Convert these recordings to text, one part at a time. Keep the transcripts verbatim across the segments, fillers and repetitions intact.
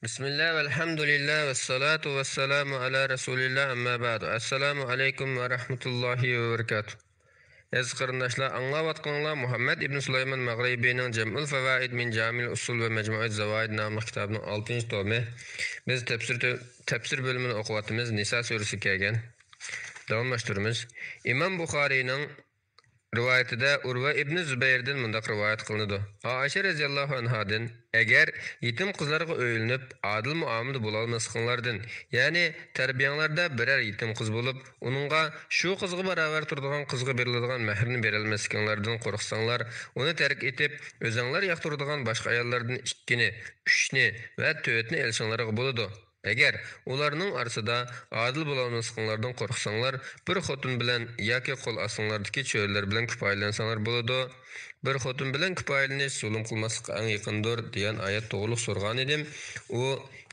بىسمىللا، ۋەلھەمدۇلىللا، ۋەسسالاتۇ ۋەسسالامۇ ئەلا رەسۇلىللا، ئەمما بەئدۇ. ئەسسالامۇ ئەلەيكۇم ۋە رەھمەتۇللاھى ۋە بەرىكاتۇھ. ئەزىز قېرىنداشلار، ئاڭلاۋاتقىنىڭلار مۇھەممەد ئىبن سۇلايمان مەغرىبىنىڭ جەمئۇل فەۋائىد مىن جامىل ئۇسۇل ۋە مەجمۇئىت زاۋائىد ناملىق كىتابىنىڭ ئالتىنچى تومى. بىز تەپسىر، تەپسىر بۆلۈمىنى ئوقۇۋاتىمىز. نىسا سۈرىسىگە كەلگەن. داۋاملاشتۇرىمىز. ئىمام بۇخارىينىڭ رىۋايىتىدە ئۇرۋە ئىبنى زۇبەيردىن مۇنداق رىۋايەت قىلىنىدۇ. ئائىشە رەزىياللاھۇ ئەنھادىن، ئەگەر يېتىم قىزلارغا ئۆيلىنىپ، ئادىل مۇئامىلىدە بولالماسلىقىڭلاردىن، يەنى تەربىيەڭلاردا بىرەر يېتىم قىز بولۇپ، ئۇنىڭغا شۇ قىزغا باراۋەر تۇرىدىغان قىزغا بېرىلىدىغان مەھرىنى بېرەلمەسلىكىڭلاردىن قورقساڭلار، ئۇنى تەرك ئېتىپ، ئۆزۈڭلار ياقتۇرىدىغان باشقا ئاياللاردىن ئىككىنى، ئۈچنى ۋە تۆتنى ئېلىشىڭلارغا بولىدۇ. ئەگەر ئۇلارنىڭ ئارىسىدا ئادىل بولالماسلىقىڭلاردىن قورقساڭلار، بىر خوتۇن بىلەن ياكى قول ئاستىڭلاردىكى چۆرىلەر بىلەن كۇپايىلەنسەڭلار بولىدۇ. بىر خوتۇن بىلەن كۇپايىلىنىش زۇلۇم قىلماسلىققا ئەڭ يېقىندۇر، دېگەن ئايەت توغرۇلۇق سورىغانىدىم. ئۇ،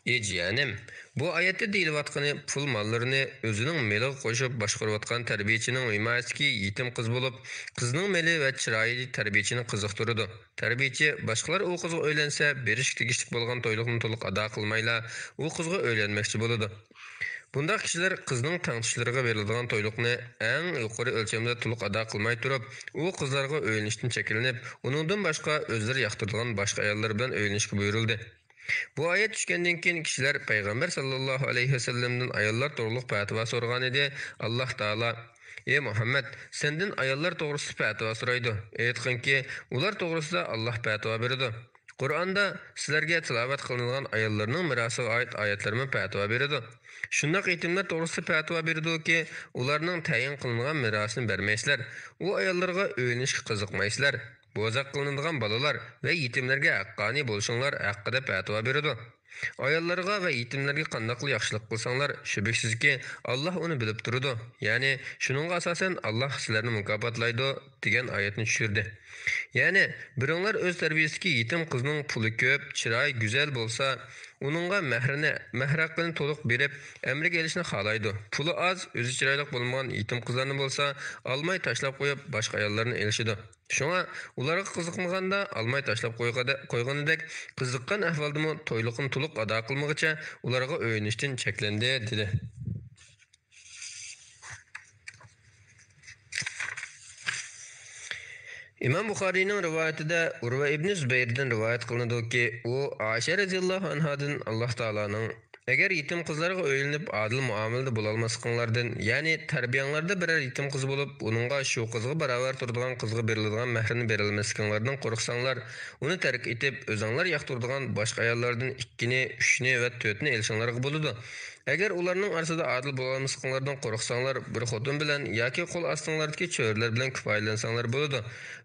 ئى جىيەنىم، بۇ ئايەتتە دېيىلىۋاتقىنى پۇل ماللىرىنى ئۆزىنىڭ مېلىغا قوشۇپ باشقۇرۇۋاتقان تەربىيىچىنىڭ ھىمايىسىدىكى يېتىم قىز بولۇپ، قىزنىڭ مېلى ۋە چىرايى تەربىيىچىنى قىزىقتۇرىدۇ. تەربىيىچى باشقىلار ئۇ قىزغا ئۆيلەنسە، بېرىشكە تېگىشلىك بولغان تويلۇقنى تولۇق ئادا قىلمايلا، ئۇ قىزغا ئۆيلەنمەكچى بولىدۇ. بۇنداق كىشىلەر قىزنىڭ تەڭتۇشلىرىغا بېرىلىدىغان تويلۇقنى ئەڭ يۇقىرى ئۆلچەمدە تولۇق ئادا قىلماي تۇرۇپ، ئۇ قىزلارغا ئۆيلىنىشتىن چەكلىنىپ، ئۇنىڭدىن باشقا ئۆزلىرى ياقتۇرىدىغان باشقا ئاياللار بىلەن ئۆيلىنىشكە بۇيرۇلدى. بۇ ئايەت چۈشكەندىن كېيىن كىشىلەر پەيغەمبەر ساللاللاھۇ ئەلەيھى ۋەسەللەمدىن ئاياللار توغرۇلۇق پەتىۋا سورىغانىدى. ئاللاھ تائالا، ئى مۇھەممەد، سەندىن ئاياللار توغرىسىدا پەتىۋا سورايدۇ. ئېيتقىنكى، ئۇلار توغرىسىدا ئاللاھ پەتىۋا بېرىدۇ. قۇرئاندا سىلەرگە تىلاۋەت قىلىنىدىغان ئاياللارنىڭ مىراسىغا ئائىت ئايەتلەرمۇ پەتىۋا بېرىدۇ. شۇنداق يېتىملەر توغرىسىدا پەتىۋا بېرىدۇكى، ئۇلارنىڭ تەيىن قىلىنغان مىراسىنى بەرمەيسىلەر، ئۇ ئاياللارغا ئۆيلىنىشكە قىزىقمايسىلەر. بوزەك قىلىنىدىغان بالىلار ۋە يېتىملەرگە ھەققانىي بولۇشۇڭلار ھەققىدە پەتىۋا بېرىدۇ. ئاياللارغا ۋە يېتىملەرگە قانداقلا ياخشىلىق قىلساڭلار، شۈبھىسىزكى، ئاللاھ ئۇنى بىلىپ تۇرىدۇ. يەنى، شۇنىڭغا ئاساسەن، ئاللاھ سىلەرنى مۇكاپاتلايدۇ، دېگەن ئايەتنى چۈشۈردى. يەنى، بىرىڭلار ئۆز تەربىيىسىدىكى يېتىم قىزنىڭ پۇلى كۆپ، چىرايى گۈزەل بولسا، ئۇنىڭغا مەھرىنى، مەھر ھەققىنى تولۇق بېرىپ، ئەمرىگە ئېلىشنى خالايدۇ. پۇلى ئاز، ئۆزى چىرايلىق بولمىغان يېتىم قىزلارنى بولسا، ئالماي تاشلاپ قويۇپ، باشقا ئاياللارنى ئېلىشىدۇ. شۇڭا ئۇلارغا قىزىقمىغاندا، ئالماي تاشلاپ قويغىدە-، قويغىنىدەك، قىزىققان ئەھۋالدىمۇ تويلۇقنى تولۇق ئادا قىلمىغىچە ئۇلارغا ئۆيلىنىشتىن چەكلەندى، دېدى. ئىمام بۇخارىينىڭ رىۋايىتىدە ئۇرۋە ئىبنى زۇبەيردىن رىۋايەت قىلىنىدۇكى، ئۇ ئائىشە رەزىياللاھۇ ئەنھادىن، ئاللاھ تائالانىڭ، ئەگەر يېتىم قىزلارغا ئۆيلىنىپ ئادىل مۇئامىلىدە بولالماسلىقىڭلاردىن، يەنى تەربىيەڭلاردا بىرەر يېتىم قىز بولۇپ، ئۇنىڭغا شۇ قىزغا باراۋەر تۇرىدىغان قىزغا بېرىلىدىغان مەھرىنى بېرەلمەسلىكىڭلاردىن قورقساڭلار، ئۇنى تەرك ئېتىپ، ئۆزۈڭلار ياقتۇرىدىغان باشقا ئاياللاردىن ئىككىنى، ئۈچنى ۋە تۆتنى ئېلىشىڭلارغا بولىدۇ. ئەگەر ئۇلارنىڭ ئارىسىدا ئادىل بولالماسلىقىڭلاردىن قورقساڭلار، بىر خوتۇن بىلەن ياكى قول ئاستىڭلاردىكى چۆرىلەر بىلەن كۇپايىلەنسەڭلار بولىدۇ.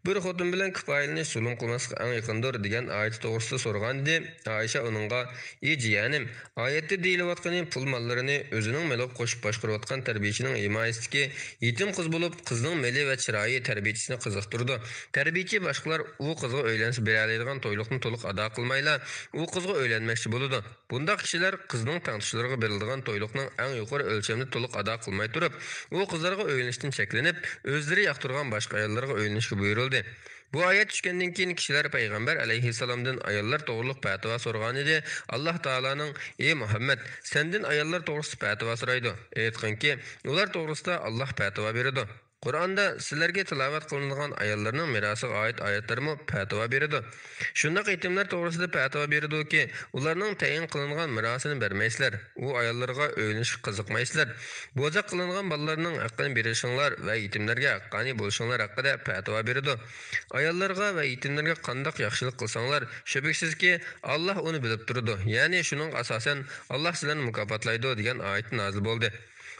بىر خوتۇن بىلەن كۇپايىلىنىش زۇلۇم قىلماسلىققا ئەڭ يېقىندۇر، دېگەن ئايىتى توغرىسىدا سورىغانىدى. ئائىشە ئۇنىڭغا، ئى جىيەنىم، ئايەتتە دېيىلىۋاتقىنى پۇل ماللىرىنى ئۆزىنىڭ مېلىغا قوشۇپ باشقۇرۇۋاتقان تەربىيىچىنىڭ ھىمايىسىدىكى يېتىم قىز بولۇپ، قىزنىڭ مېلى ۋە چىرايى تەربىيىچىسىنى قىزىقتۇرىدۇ. تەربىيىچى باشقىلار ئۇ قىزغا ئۆيلەنسە بېرەلەيدىغان تويلۇقنى تولۇق ئادا قىلمايلا، ئۇ قىزغا ئۆيلەنمەكچى بولىدۇ. بۇنداق كىشىلەر قىزنىڭ تەڭتۇشلىرىغا بېرىلىدىغان تويلۇقنىڭ ئەڭ يۇقىرى ئۆلچەمنى تولۇق ئادا قىلماي تۇرۇپ، ئۇ قىزلارغا ئۆيلىنىشتىن چەكلىنىپ، ئۆزلىرى ياقتۇرغان باشقا ئاياللارغا ئۆيلىنىشكە بۇيرۇلدى. بۇ ئايەت چۈشكەندىن كېيىن كىشىلەر پەيغەمبەر ئەلەيھىسسالامدىن ئاياللار توغرۇلۇق پەتىۋا سورىغانىدى. ئاللاھ تائالانىڭ، ئى مۇھەممەد، سەندىن ئاياللار توغرىسىدا پەتىۋا سورايدۇ. ئېيتقىنكى، ئۇلار توغرىسىدا ئاللاھ پەتىۋا بېرىدۇ. قۇرئاندا سىلەرگە تىلاۋەت قىلىنىدىغان ئاياللارنىڭ مىراسىغا ئائىت ئايەتلەرمۇ پەتىۋا بېرىدۇ. شۇنداق يېتىملەر توغرىسىدا پەتىۋا بېرىدۇكى، ئۇلارنىڭ تەيىن قىلىنغان مىراسىنى بەرمەيسىلەر، ئۇ ئاياللارغا ئۆيلىنىشكە قىزىقمايسىلەر. بوزەك قىلىنغان بالىلارنىڭ ھەققىنى بېرىشىڭلار ۋە يېتىملەرگە ھەققانىي بولۇشۇڭلار ھەققىدە پەتىۋا بېرىدۇ. ئاياللارغا ۋە يېتىملەرگە قانداق ياخشىلىق قىلساڭلار، شۈبھىسىزكى، ئاللاھ ئۇنى بىلىپ تۇرىدۇ، يەنى شۇنىڭغا ئاساسەن، ئاللاھ سىلەرنى مۇكاپاتلايدۇ، دېگەن ئايەت نازىل بولدى.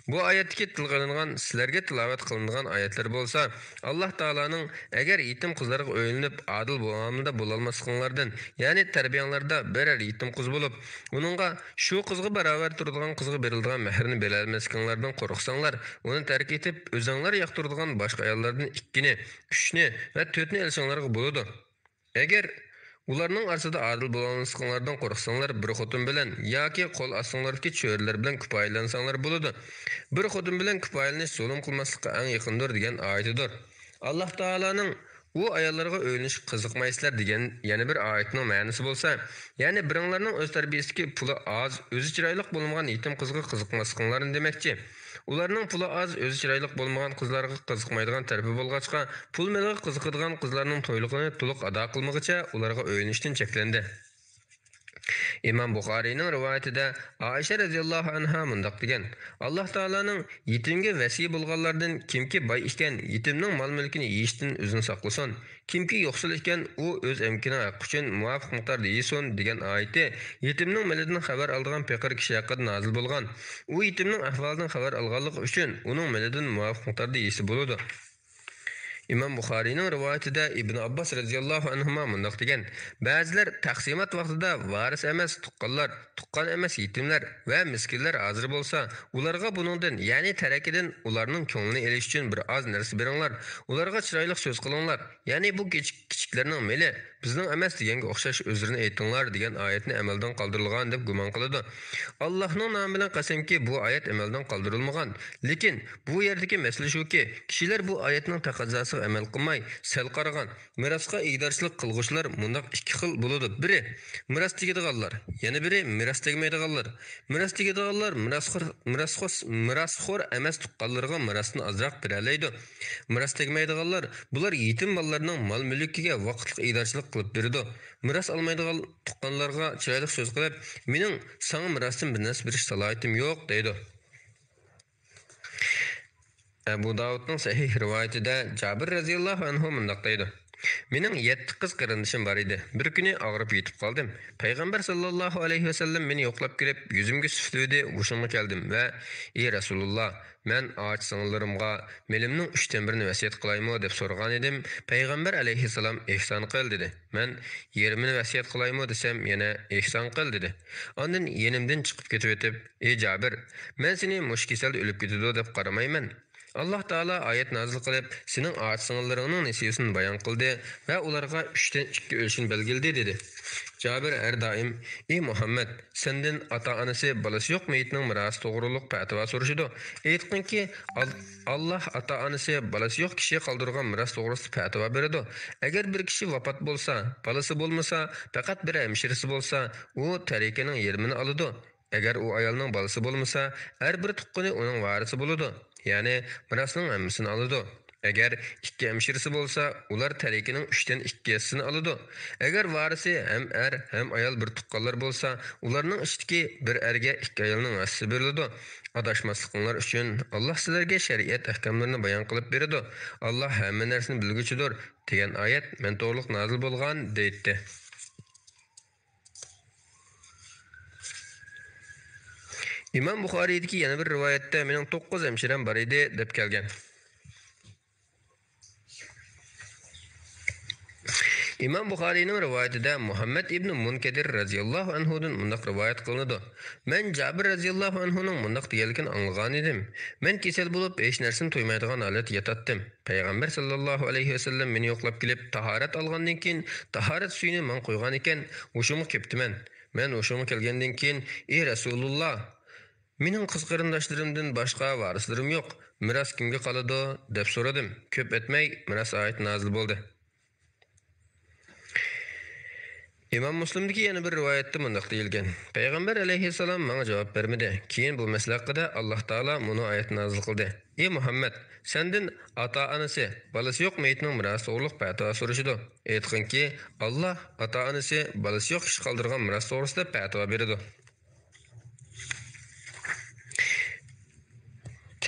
بۇ ئايەتتىكى تىلغا ئېلىنغان، سىلەرگە تىلاۋەت قىلىنىدىغان ئايەتلەر بولسا، ئاللاھ تائالانىڭ، ئەگەر يېتىم قىزلارغا ئۆيلىنىپ، ئادىل مۇئامىلىدە بولالماسلىقىڭلاردىن، يەنى تەربىيەڭلاردا بىرەر يېتىم قىز بولۇپ، ئۇنىڭغا شۇ قىزغا باراۋەر تۇرىدىغان قىزغا بېرىلىدىغان مەھرىنى بېرەلمەسلىكىڭلاردىن قورقساڭلار، ئۇنى تەرك ئېتىپ، ئۆزۈڭلار ياقتۇرىدىغان باشقا ئاياللاردىن ئىككىنى، ئۈچنى ۋە تۆتنى ئېلىشىڭلارغا بولىدۇ. ئەگەر ئۇلارنىڭ ئارىسىدا ئادىل بولالماسلىقىڭلاردىن قورقساڭلار، بىر خوتۇن بىلەن ياكى قول ئاستىڭلاردىكى چۆرىلەر بىلەن كۇپايىلەنسەڭلار بولىدۇ. بىر خوتۇن بىلەن كۇپايىلىنىش زۇلۇم قىلماسلىققا ئەڭ يېقىندۇر، دېگەن ئايىتىدۇر. ئاللاھ تائالانىڭ، ئۇ ئاياللارغا ئۆيلىنىشكە قىزىقمايسىلەر دېگەن يەنە بىر ئايەتنىڭ مەنىسى بولسا، يەنى بىرىڭلارنىڭ ئۆز تەربىيىسىدىكى پۇلى ئاز، ئۆزى چىرايلىق بولمىغان يېتىم قىزغا قىزىقماسلىقىڭلارنى دېمەكچى. ئۇلارنىڭ پۇلى ئاز، ئۆزى چىرايلىق بولمىغان قىزلارغا قىزىقمايدىغان تەرىپى بولغاچقا، پۇل مېلىغا قىزىقىدىغان قىزلارنىڭ تويلۇقىنى تولۇق ئادا قىلمىغىچە ئۇلارغا ئۆيلىنىشتىن چەكلەندى. ئىمام بۇخارىينىڭ رىۋايىتىدە ئائىشە رەزىياللاھۇ ئەنھا مۇنداق دېگەن: ئاللاھ تائالانىڭ يېتىمگە ۋەسىيە بولغانلاردىن كىمكى باي ئىكەن، يېتىمنىڭ مال-مۈلكىنى يېيىشتىن ئۆزىنى ساقلىسۇن، كىمكى يوقسۇل ئىكەن، ئۇ ئۆز ئەمگىكىنىڭ ھەققى ئۈچۈن مۇۋاپىق مىقداردا يېسۇن دېگەن ئايىتى يېتىمنىڭ مېلىدىن خەۋەر ئالىدىغان پېقىر كىشى ھەققىدە نازىل بولغان. ئۇ يېتىمنىڭ ئەھۋالىدىن خەۋەر ئالغانلىقى ئۈچۈن ئۇنىڭ مېلىدىن مۇۋاپىق مىقداردا يېسە بولىدۇ. ئىمام بۇخارىينىڭ رىۋايىتىدە ئىبن ئابباس رەزىياللاھۇ ئەنھۇما مۇنداق دېگەن: بەزىلەر تەقسىمات ۋاقتىدا ۋارىس ئەمەس تۇغقانلار، تۇغقان ئەمەس يېتىملەر ۋە مىسكىنلەر ھازىر بولسا، ئۇلارغا بۇنىڭدىن، يەنى تەرىكىدىن ئۇلارنىڭ كۆڭلىنى ئېلىش ئۈچۈن بىر ئاز نەرسە بېرىڭلار، ئۇلارغا چىرايلىق سۆز قىلىڭلار، يەنى بۇ كىچىك، كىچىكلەرنىڭ مېلى، بىزنىڭ ئەمەس دېگەنگە ئوخشاش ئۆزلىرىنى ئېيتىڭلار دېگەن ئايەتنى ئەمەلدىن قالدۇرۇلغان دەپ گۇمان قىلىدۇ. ئاللاھنىڭ نامى بىلەن قەسەمكى، بۇ ئايەت ئەمەلدىن قالدۇرۇلمىغان. لېكىن بۇ يەردىكى مەسىلە شۇكى، كىشىلەر بۇ ئايەتنىڭ تەقەززاسىغا ئەمەل قىلماي، سەل قارىغان. مىراسقا ئىگىدارچىلىق قىلغۇچىلار مۇنداق ئىككى خىل بولىدۇ. بىرى، مىراس تېگىدىغانلار، يەنە بىرى، مىراس تەگمەيدىغانلار. مىراس تېگىدىغانلار مىراسخور، مىراسخور، مىراسخور ئەمەس تۇغقانلىرىغا مىراستىن ئازراق بېرەلەيدۇ. مىراس تەگمەيدىغانلار، بۇلار يېتىم بالىلارنىڭ مال-مۈلكىگە ۋاقىتلىق ئىگىدارچىلىق قىلىپ بېرىدۇ. مىراس ئالمايدىغان تۇغقانلارغا چىرايلىق سۆز قىلىپ، مېنىڭ ساڭا مىراستىن بىر نەرسە بېرىش سالاھىيىتىم يوق، دەيدۇ. ئەبۇ داۋۇدنىڭ سەھىھ رىۋايىتىدە جابىر رەزىياللاھۇ ئەنھۇ مۇنداق دەيدۇ: مېنىڭ يەتتە قىز قېرىندىشىم بار ئىدى. بىر كۈنى ئاغرىپ يېتىپ قالدىم. پەيغەمبەر ساللاللاھۇ ئەلەيھى ۋەسەللەم مېنى يوقلاپ كېلىپ، يۈزۈمگە سۈفلىۋىدى، ھوشۇمغا كەلدىم ۋە: ئى رەسۇلۇللا، مەن ئاچا-سىڭىللىرىمغا مېلىمنىڭ ئۈچتىن بىرىنى ۋەسىيەت قىلايمۇ؟ دەپ سورىغانىدىم. پەيغەمبەر ئەلەيھىسسالام ئېھسان قىل، دېدى. مەن يېرىمىنى ۋەسىيەت قىلايمۇ؟ دېسەم، يەنە ئېھسان قىل، دېدى. ئاندىن يېنىمدىن چىقىپ كېتىۋېتىپ، ئى جابىر، مەن سېنى مۇشۇ كېسەلدە ئۆلۈپ كېتىدۇ دەپ قارىمايمەن. ئاللاھ تائالا ئايەت نازىل قىلىپ، سېنىڭ ئاچا-سىڭىللىرىڭنىڭ نېسىۋىسىنى بايان قىلدى ۋە ئۇلارغا ئۈچتىن ئىككى ئۈلۈشىنى بەلگىلىدى، دېدى. جابىر ھەر دائىم، ئى مۇھەممەد، سەندىن ئاتا-ئانىسى، بالىسى يوق مېيىتنىڭ مىراسى توغرۇلۇق پەتىۋا سورىشىدۇ. ئېيتقىنكى، ئال-، ئاللاھ ئاتا-ئانىسى، بالىسى يوق كىشى قالدۇرغان مىراس توغرىسىدا پەتىۋا بېرىدۇ. ئەگەر بىر كىشى ۋاپات بولسا، بالىسى بولمىسا، پەقەت بىر ھەمشىرىسى بولسا، ئۇ تەرىكىنىڭ يېرىمىنى ئالىدۇ. ئەگەر ئۇ ئايالنىڭ بالىسى بولمىسا، ھەر بىر تۇغقىنى ئۇنىڭ ۋارىسى بولىدۇ، يەنى مىراسنىڭ ھەممىسىنى ئالىدۇ. ئەگەر ئىككى ھەمشىرىسى بولسا، ئۇلار تەرىكىنىڭ ئۈچتىن ئىككى ھەسسىسىنى ئالىدۇ. ئەگەر ۋارىسى ھەم ئەر، ھەم ئايال بىر تۇغقانلار بولسا، ئۇلارنىڭ ئىچىدىكى بىر ئەرگە ئىككى ئايالنىڭ ھەسسىسى بېرىلىدۇ. ئاداشماسلىقىڭلار ئۈچۈن، ئاللاھ سىلەرگە شەرىئەت ئەھكاملىرىنى بايان قىلىپ بېرىدۇ. ئاللاھ ھەممە نەرسىنى بىلگۈچىدۇر، دېگەن ئايەت مەن توغرۇلۇق نازىل بولغان، دەيتتى. ئىمام بۇخارىيدىكى يەنە بىر رىۋايەتتە مېنىڭ توققۇز ھەمشىرەم بار ئىدى، دەپ كەلگەن. ئىمام بۇخارىينىڭ رىۋايىتىدە مۇھەممەد ئىبنى مۇنكەدىر رەزىياللاھۇ ئەنھۇدىن مۇنداق رىۋايەت قىلىنىدۇ: مەن جابىر رەزىياللاھۇ ئەنھۇنىڭ مۇنداق دېگەنلىكىنى ئاڭلىغانىدىم. مەن كېسەل بولۇپ، ھېچ نەرسىنى تۇيمايدىغان ھالەتتە ياتاتتىم. پەيغەمبەر ساللاللاھۇ ئەلەيھى ۋەسەللەم مېنى يوقلاپ كېلىپ، تاھارەت ئالغاندىن كېيىن، تاھارەت سۈيىنى ماڭا قۇيغانىكەن، ھوشۇمغا كېپتىمەن. مەن ھوشۇمغا كەلگەندىن كېيىن، ئى رەسۇلۇللا، مېنىڭ قىز قېرىنداشلىرىمدىن باشقا ۋارىسلىرىم يوق، مىراس كىمگە قالىدۇ؟ دەپ سورىدىم. كۆپ ئۆتمەي، مىراس ئايىتى نازىل بولدى. ئىمام مۇسلىمدىكى يەنە بىر رىۋايەتتە مۇنداق دېيىلگەن: پەيغەمبەر ئەلەيھىسسالام ماڭا جاۋاب بەرمىدى. كېيىن بۇ مەسىلە ھەققىدە ئاللاھ تائالا مۇنۇ ئايەتنى نازىل قىلدى: ئى مۇھەممەد، سەندىن ئاتا-ئانىسى، بالىسى يوق مېيىتنىڭ مىراسى توغرۇلۇق پەتىۋا سورىشىدۇ. ئېيتقىنكى، ئاللاھ ئاتا-ئانىسى، بالىسى يوق كىشى قالدۇرغان مىراس توغرىسىدا پەتىۋا بېرىدۇ.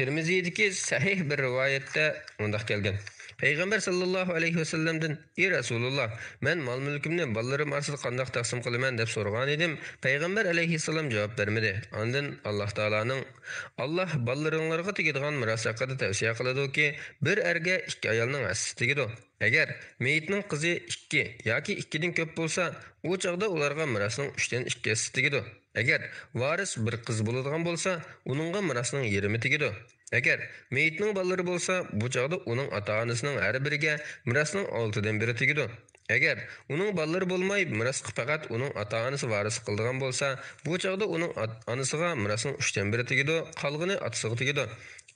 تىرمىزىدىكى سەھىھ بىر رىۋايەتتە مۇنداق كەلگەن: پەيغەمبەر ساللاللاھۇ ئەلەيھى ۋەسەللەمدىن: ئى رەسۇلۇللا، مەن مال-مۈلكۈمنى بالىلىرىم ئارىسىدا قانداق تەقسىم قىلىمەن؟ دەپ سورىغانىدىم. پەيغەمبەر ئەلەيھىسسالام جاۋاب بەرمىدى. ئاندىن ئاللاھ تائالانىڭ، ئاللاھ بالىلىرىڭلارغا تېگىدىغان مىراس ھەققىدە تەۋسىيە قىلىدۇكى، بىر ئەرگە ئىككى ئايالنىڭ ھەسسىسى تېگىدۇ. ئەگەر مېيىتنىڭ قىزى ئىككى ياكى ئىككىدىن كۆپ بولسا، ئۇ چاغدا ئۇلارغا مىراسنىڭ ئۈچتىن ئىككى ھەسسىسى تېگىدۇ. ئەگەر ۋارىس بىر قىز بولىدىغان بولسا، ئۇنىڭغا مىراسنىڭ يېرىمى تېگىدۇ. ئەگەر مېيىتنىڭ بالىلىرى بولسا، بۇ چاغدا ئۇنىڭ ئاتا-ئانىسىنىڭ ھەر بىرىگە مىراسنىڭ ئالتىدىن بىرى تېگىدۇ. ئەگەر ئۇنىڭ بالىلىرى بولماي، مىراسقا پەقەت ئۇنىڭ ئاتا-ئانىسى ۋارىسلىق قىلىدىغان بولسا، بۇ چاغدا ئۇنىڭ ئات-، ئانىسىغا مىراسنىڭ ئۈچتىن بىرى تېگىدۇ، قالغىنى ئاتىسىغا تېگىدۇ.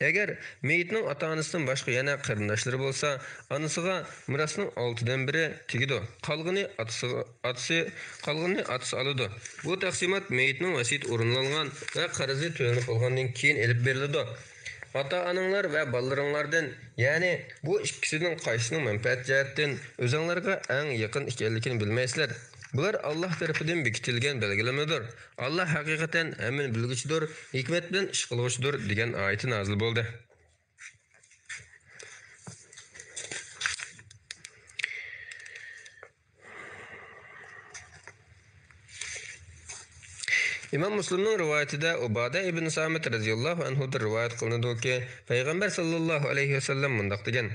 ئەگەر مېيىتنىڭ ئاتا-ئانىسىدىن باشقا يەنە قېرىنداشلىرى بولسا، ئانىسىغا مىراسنىڭ ئالتىدىن بىرى تېگىدۇ. قالغىنى ئاتىسىغا، ئاتىسى، قالغىنىنى ئاتىسى ئالىدۇ. بۇ تەقسىمات مېيىتنىڭ ۋەسىيىتى ئورۇنلانغان ۋە قەرزى تۆلىنىپ بولغاندىن كېيىن ئېلىپ بېرىلىدۇ. ئاتا-ئاناڭلار ۋە بالىلىرىڭلاردىن، يەنى بۇ ئىككىسىنىڭ قايسىسىنىڭ مەنپەئەت جەھەتتىن ئۆزۈڭلارغا ئەڭ يېقىن ئىكەنلىكىنى بىلمەيسىلەر. بۇلار ئاللاھ تەرىپىدىن بېكىتىلگەن بەلگىلىمىدۇر. ئاللاھ ھەقىقەتەن ھەممىنى بىلگۈچىدۇر، ھېكمەت بىلەن ئىش قىلغۇچىدۇر، دېگەن ئايىتى نازىل بولدى. ئىمام مۇسلىمنىڭ رىۋايىتىدە ئۇبادە ئىبن سامىت رەزىياللاھۇ ئەنھۇدىن رىۋايەت قىلىنىدۇكى، پەيغەمبەر ساللاللاھۇ ئەلەيھى ۋەسەللەم مۇنداق دېگەن: